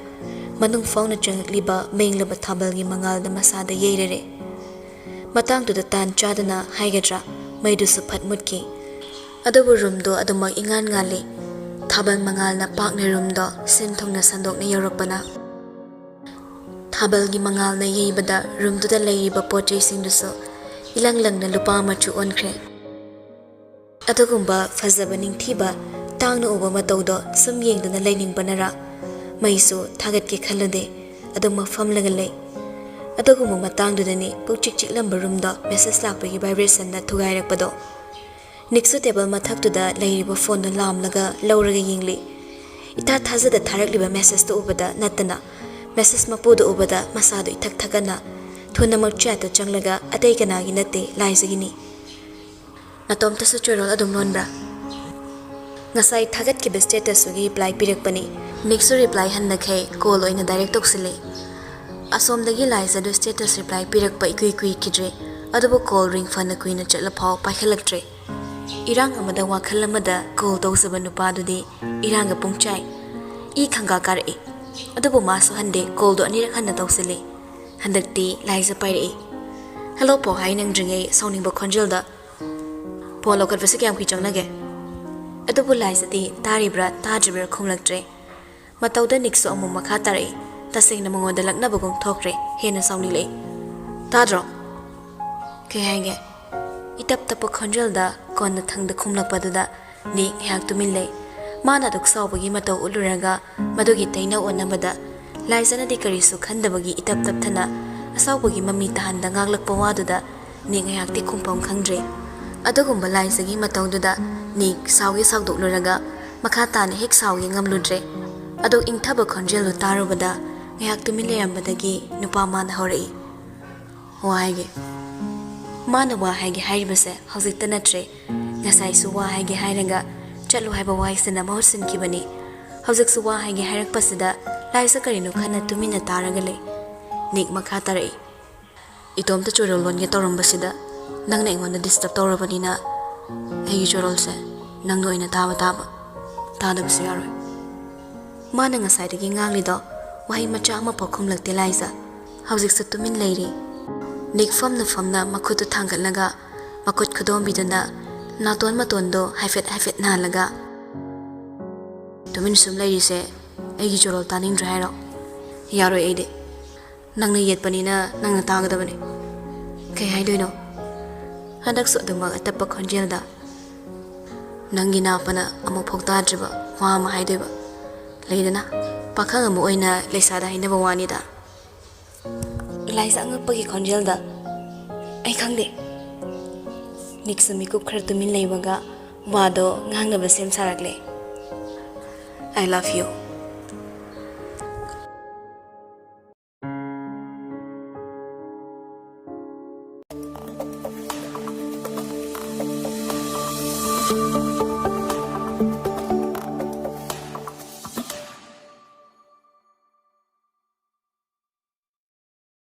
ꯃꯅꯨꯡ ꯐꯥꯎꯅ ꯆꯪꯂꯛꯂꯤꯕ ꯃꯦꯡꯂꯕ ꯊꯥꯕꯜꯒꯤ ꯃꯉꯥꯜꯅ ꯃꯁꯥꯗ ꯌꯩꯔꯔꯦ꯫ ꯃꯇꯥꯡꯗꯨꯗ ꯇꯥꯟ ꯆꯥꯗꯅ ꯍꯥꯏꯒꯗ꯭ꯔꯥ, ꯃꯩꯗꯨꯁꯨ ꯐꯠ ꯃꯨꯠꯈꯤ꯫ ꯑꯗꯨꯕꯨ ꯔꯨꯝꯗꯣ ꯑꯗꯨꯃꯛ ꯏꯉꯥꯟ ꯉꯥꯜꯂꯤ꯫ ꯊꯥꯕꯜ ꯃꯉꯥꯜꯅ ꯄꯥꯛꯅ ꯔꯨꯝꯗꯣ ꯁꯤꯟ ꯊꯨꯡꯅ ꯁꯟꯗꯣꯛꯅ ꯌꯧꯔꯛꯄꯅ, ꯊꯥꯕꯜꯒꯤ ꯃꯉꯥꯜꯅ ꯌꯩꯕꯗ ꯔꯨꯝꯗꯨꯗ ꯂꯩꯔꯤꯕ ꯄꯣꯠ ꯆꯩꯁꯤꯡꯗꯨꯁꯨ ꯏꯂꯪ ꯂꯪꯅ ꯂꯨꯄꯥ ꯃꯆꯨ ꯑꯣꯟꯈ꯭ꯔꯦ꯫ ꯑꯗꯨꯒꯨꯝꯕ ꯐꯖꯕ, ꯅꯤꯡꯊꯤꯕ, ꯇꯥꯡꯅ ꯎꯕ ꯃꯇꯧꯗꯣ ꯁꯨꯝ ꯌꯦꯡꯗꯨꯅ ꯂꯩꯅꯤꯡꯕꯅꯔꯥ, ꯃꯩꯁꯨ ꯊꯥꯒꯠꯀꯦ ꯈꯜꯂꯨꯗꯦ꯫ ꯑꯗꯨꯝ ꯃꯐꯝꯂꯒ ꯂꯩ꯫ ꯑꯗꯨꯒꯨꯝꯕ ꯃꯇꯥꯡꯗꯨꯗꯅꯤ ꯄꯨꯛꯆꯤꯛ ꯆꯤꯛꯂꯝꯕ ꯔꯨꯝꯗꯣ ꯃꯦꯁꯦꯖ ꯂꯥꯛꯄꯒꯤ ꯚꯥꯏꯕ꯭ꯔꯦꯁꯟꯅ ꯊꯨꯒꯥꯏꯔꯛꯄꯗꯣ꯫ ꯅꯤꯛꯁꯨ ꯇꯦꯕꯜ ꯃꯊꯛꯇꯨꯗ ꯂꯩꯔꯤꯕ ꯐꯣꯟꯗꯨ ꯂꯥꯝꯂꯒ ꯂꯧꯔꯒ ꯌꯦꯡꯂꯤ꯫ ꯏꯊꯥ ꯊꯥꯖꯗ ꯊꯥꯔꯛꯂꯤꯕ ꯃꯦꯁꯦꯖꯇꯨ ꯎꯕꯗ ꯅꯠꯇꯅ, ꯃꯦꯁꯦꯖ ꯃꯄꯨꯗꯨ ꯎꯕꯗ ꯃꯁꯥꯗꯨ ꯏꯊꯛ ꯊꯛꯀꯠꯅ ꯊꯨꯅꯃꯛ ꯆꯦꯠꯇ ꯆꯪꯂꯒ, "ꯑꯇꯩ ꯀꯅꯥꯒꯤ ꯅꯠꯇꯦ, ꯂꯥꯏꯖꯒꯤꯅꯤ꯫ ꯅꯇꯣꯝꯇꯁꯨ ꯆꯣꯏꯔꯣꯜ ꯑꯗꯨꯝ ꯂꯣꯟꯕ꯭ꯔꯥ?" ꯉꯁꯥꯏ ꯊꯥꯒꯠꯈꯤꯕ ꯁ꯭ꯇꯦꯇꯁꯇꯨꯒꯤ ꯔꯤꯄ꯭ꯂꯥꯏ ꯄꯤꯔꯛꯄꯅꯤ꯫ ꯅꯤꯛꯁꯨ ꯔꯤꯄ꯭ꯂꯥꯏ ꯍꯟꯅꯈꯩ ꯀꯣꯜ ꯑꯣꯏꯅ ꯗꯥꯏꯔꯦꯛ ꯇꯧꯁꯤꯜꯂꯦ꯫ ꯑꯁꯣꯝꯗꯒꯤ ꯂꯥꯏꯖꯗꯨ ꯁ꯭ꯇꯦꯇꯁ ꯔꯤꯄ꯭ꯂꯥꯏ ꯄꯤꯔꯛꯄ ꯏꯀꯨꯏ ꯀꯨꯏꯈꯤꯗ꯭ꯔꯦ꯫ ꯑꯗꯨꯕꯨ ꯀꯣꯜ ꯔꯤꯡ ꯐꯅ ꯀꯨꯏꯅ ꯆꯠꯂꯐꯥꯎ ꯄꯥꯏꯈꯠꯂꯛꯇ꯭ꯔꯦ꯫ ꯏꯔꯥꯡ ꯑꯃꯗ ꯋꯥꯈꯜ ꯑꯃꯗ ꯀꯣꯜ ꯇꯧꯖꯕ ꯅꯨꯄꯥꯗꯨꯗꯤ ꯏꯔꯥꯡꯒ ꯄꯨꯡꯆꯥꯏ꯫ ꯏ ꯈꯪꯒꯥ ꯀꯥꯔꯛꯏ꯫ ꯑꯗꯨꯕꯨ ꯃꯥꯁꯨ ꯍꯟꯗꯦ, ꯀꯣꯜꯗꯣ ꯑꯅꯤꯔꯛ ꯍꯟꯅ ꯇꯧꯁꯤꯜꯂꯤ꯫ ꯍꯟꯗꯛꯇꯤ ꯂꯥꯏꯖ ꯄꯥꯏꯔꯛꯏ꯫ "ꯍꯦꯜꯂꯣ" ꯄꯥꯎ ꯍꯥꯏ ꯅꯪꯗ꯭ꯔꯤꯉꯩ ꯁꯥꯎꯅꯤꯡꯕ ꯈꯣꯟꯖꯦꯜꯗ, "ꯐꯣꯟ ꯂꯧꯈꯠꯄꯁꯤ ꯀꯌꯥꯝ ꯀꯨꯏ ꯆꯪꯅꯒꯦ?" ꯑꯗꯨꯕꯨ ꯂꯥꯏꯖꯗꯤ ꯇꯥꯔꯤꯕ꯭ꯔꯥ ꯇꯥꯗ꯭ꯔꯤꯕ꯭ꯔꯥ ꯈꯨꯝꯂꯛꯇ꯭ꯔꯦ꯫ ꯃꯇꯧꯗ ꯅꯤꯛꯁꯨ ꯑꯃꯨꯛ ꯃꯈꯥ ꯇꯥꯔꯛꯏ꯫ ꯇꯁꯦꯡꯅ ꯃꯉꯣꯟꯗ ꯂꯛꯅꯕꯒꯨꯝ ꯊꯣꯛꯈ꯭ꯔꯦ, ꯍꯦꯟꯅ ꯁꯥꯎꯅꯤꯡꯂꯛꯏ꯫ "ꯇꯥꯗ꯭ꯔꯣ?" "ꯀꯩ ꯍꯥꯏꯒꯦ?" ꯏꯇꯞ ꯇꯞꯄ ꯈꯣꯟꯖꯦꯜꯗ ꯀꯣꯟꯅ ꯊꯪꯗ ꯈꯨꯝꯂꯛꯄꯗꯨꯗ ꯅꯤꯛ ꯉꯥꯏꯍꯥꯛ ꯇꯨꯃꯤꯟ ꯂꯩ꯫ ꯃꯥꯅ ꯑꯗꯨꯛ ꯁꯥꯎꯕꯒꯤ ꯃꯇꯧ ꯎꯠꯂꯨꯔꯒ ꯃꯗꯨꯒꯤ ꯇꯩꯅ ꯑꯣꯟꯅꯕꯗ ꯂꯥꯏꯖꯅꯗꯤ ꯀꯔꯤꯁꯨ ꯈꯟꯗꯕꯒꯤ ꯏꯇꯞ ꯇꯞꯊꯅ ꯑꯁꯥꯎꯕꯒꯤ ꯃꯃꯤ ꯇꯥꯍꯟꯗ ꯉꯥꯡꯂꯛꯄ ꯋꯥꯗꯨꯗ ꯅꯤꯛ ꯉꯥꯏꯍꯥꯛꯇꯤ ꯈꯨꯝꯐꯝ ꯈꯪꯗ꯭ꯔꯦ꯫ ꯑꯗꯨꯒꯨꯝꯕ ꯂꯥꯏꯖꯒꯤ ꯃꯇꯧꯗꯨꯗ ꯅꯤꯛ ꯁꯥꯎꯒꯦ ꯁꯥꯎꯗꯣꯛꯂꯨꯔꯒ ꯃꯈꯥ ꯇꯥꯅ ꯍꯦꯛ ꯁꯥꯎꯒꯦ ꯉꯝꯂꯨꯗ꯭ꯔꯦ꯫ ꯑꯗꯨ ꯏꯪꯊꯕ ꯈꯣꯟꯖꯦꯜꯗꯨ ꯇꯥꯔꯨꯕꯗ ꯉꯥꯏꯍꯥꯛ ꯇꯨꯃꯤꯟ ꯂꯩꯔꯝꯕꯗꯒꯤ ꯅꯨꯄꯥ ꯃꯥꯅ ꯍꯧꯔꯛꯏ꯫ "ꯋꯥ ꯍꯥꯏꯒꯦ꯫" ꯃꯥꯅ ꯋꯥ ꯍꯥꯏꯒꯦ ꯍꯥꯏꯔꯤꯕꯁꯦ ꯍꯧꯖꯤꯛꯇ ꯅꯠꯇ꯭ꯔꯦ꯫ ꯉꯁꯥꯏꯁꯨ ꯋꯥ ꯍꯥꯏꯒꯦ ꯍꯥꯏꯔꯒ ꯆꯠꯂꯨ ꯍꯥꯏꯕ ꯋꯥꯍꯩꯁꯤꯅ ꯃꯍꯨꯠ ꯁꯤꯟꯈꯤꯕꯅꯤ꯫ ꯍꯧꯖꯤꯛꯁꯨ ꯋꯥ ꯍꯥꯏꯒꯦ ꯍꯥꯏꯔꯛꯄꯁꯤꯗ ꯂꯥꯏꯖ ꯀꯔꯤꯅꯣ ꯈꯟꯅ ꯇꯨꯃꯤꯟꯅ ꯇꯥꯔꯒ ꯂꯩ꯫ ꯅꯤꯛ ꯃꯈꯥ ꯇꯥꯔꯛꯏ꯫ "ꯏꯇꯣꯝꯇ ꯆꯣꯏꯔꯣꯜ ꯂꯣꯟꯒꯦ ꯇꯧꯔꯝꯕꯁꯤꯗ ꯅꯪꯅ ꯑꯩꯉꯣꯟꯗ ꯗꯤꯁꯇꯔꯕ ꯇꯧꯔꯕꯅꯤꯅ ꯑꯩꯒꯤ ꯆꯣꯔꯣꯜꯁꯦ ꯅꯪꯅ ꯑꯣꯏꯅ ꯇꯥꯕ ꯇꯥꯕ, ꯇꯥꯗꯕꯁꯨ ꯌꯥꯔꯣꯏ꯫ ꯃꯥꯅ ꯉꯁꯥꯏꯗꯒꯤ ꯉꯥꯡꯂꯤꯗꯣ ꯋꯥꯍꯩ ꯃꯆꯥ ꯑꯃꯐꯥꯎ ꯈꯨꯝꯂꯛꯇꯦ ꯂꯥꯏꯖ꯫ ꯍꯧꯖꯤꯛꯁꯨ ꯇꯨꯃꯤꯟ ꯂꯩꯔꯤ꯫ ꯅꯤꯛ ꯐꯝꯅ ꯐꯝꯅ ꯃꯈꯨꯠꯇꯨ ꯊꯥꯡꯒꯠꯂꯒ ꯃꯈꯨꯠ ꯈꯨꯗꯣꯝꯕꯤꯗꯨꯅ ꯅꯥꯇꯣꯟ ꯃꯇꯣꯟꯗꯣ ꯍꯥꯏꯐꯦꯠ ꯍꯥꯏꯐꯦꯠ ꯅꯥꯜꯂꯒ, "ꯇꯨꯃꯤꯟ ꯁꯨꯝ ꯂꯩꯔꯤꯁꯦ ꯑꯩꯒꯤ ꯆꯣꯔꯣꯜ ꯇꯥꯅꯤꯡꯗ꯭ꯔꯦ ꯍꯥꯏꯔꯣ? ꯌꯥꯔꯣꯏ ꯑꯩꯗꯤ꯫ ꯅꯪꯅ ꯌꯦꯠꯄꯅꯤꯅ ꯅꯪꯅ ꯇꯥꯒꯗꯕꯅꯤ꯫ ꯀꯩ ꯍꯥꯏꯗꯣꯏꯅꯣ?" ꯍꯟꯗꯛꯁꯨ ꯑꯗꯨꯃꯛ ꯑꯇꯞꯄ ꯈꯣꯟꯖꯦꯜꯗ, "ꯅꯪꯒꯤ ꯅꯥꯞꯄꯅ ꯑꯃꯨꯛꯐꯥꯎ ꯇꯥꯗ꯭ꯔꯤꯕ ꯋꯥ ꯑꯃ ꯍꯥꯏꯗꯣꯏꯕ꯫ ꯂꯩꯗꯅ, ꯄꯥꯈꯪ ꯑꯃ ꯑꯣꯏꯅ ꯂꯩꯁꯥꯗ ꯍꯥꯏꯅꯕ ꯋꯥꯅꯤꯗ꯫" ꯂꯥꯏꯖ ꯑꯉꯛꯄꯒꯤ ꯈꯣꯟꯖꯦꯜꯗ, "ꯑꯩ ꯈꯪꯗꯦ꯫" ꯅꯤꯛꯁꯨ ꯃꯤꯀꯨꯞ ꯈꯔ ꯇꯨꯃꯤꯟ ꯂꯩꯕꯒ ꯋꯥꯗꯣ ꯉꯥꯡꯅꯕ ꯁꯦꯝ ꯁꯥꯔꯛꯂꯦ꯫ "I love you꯫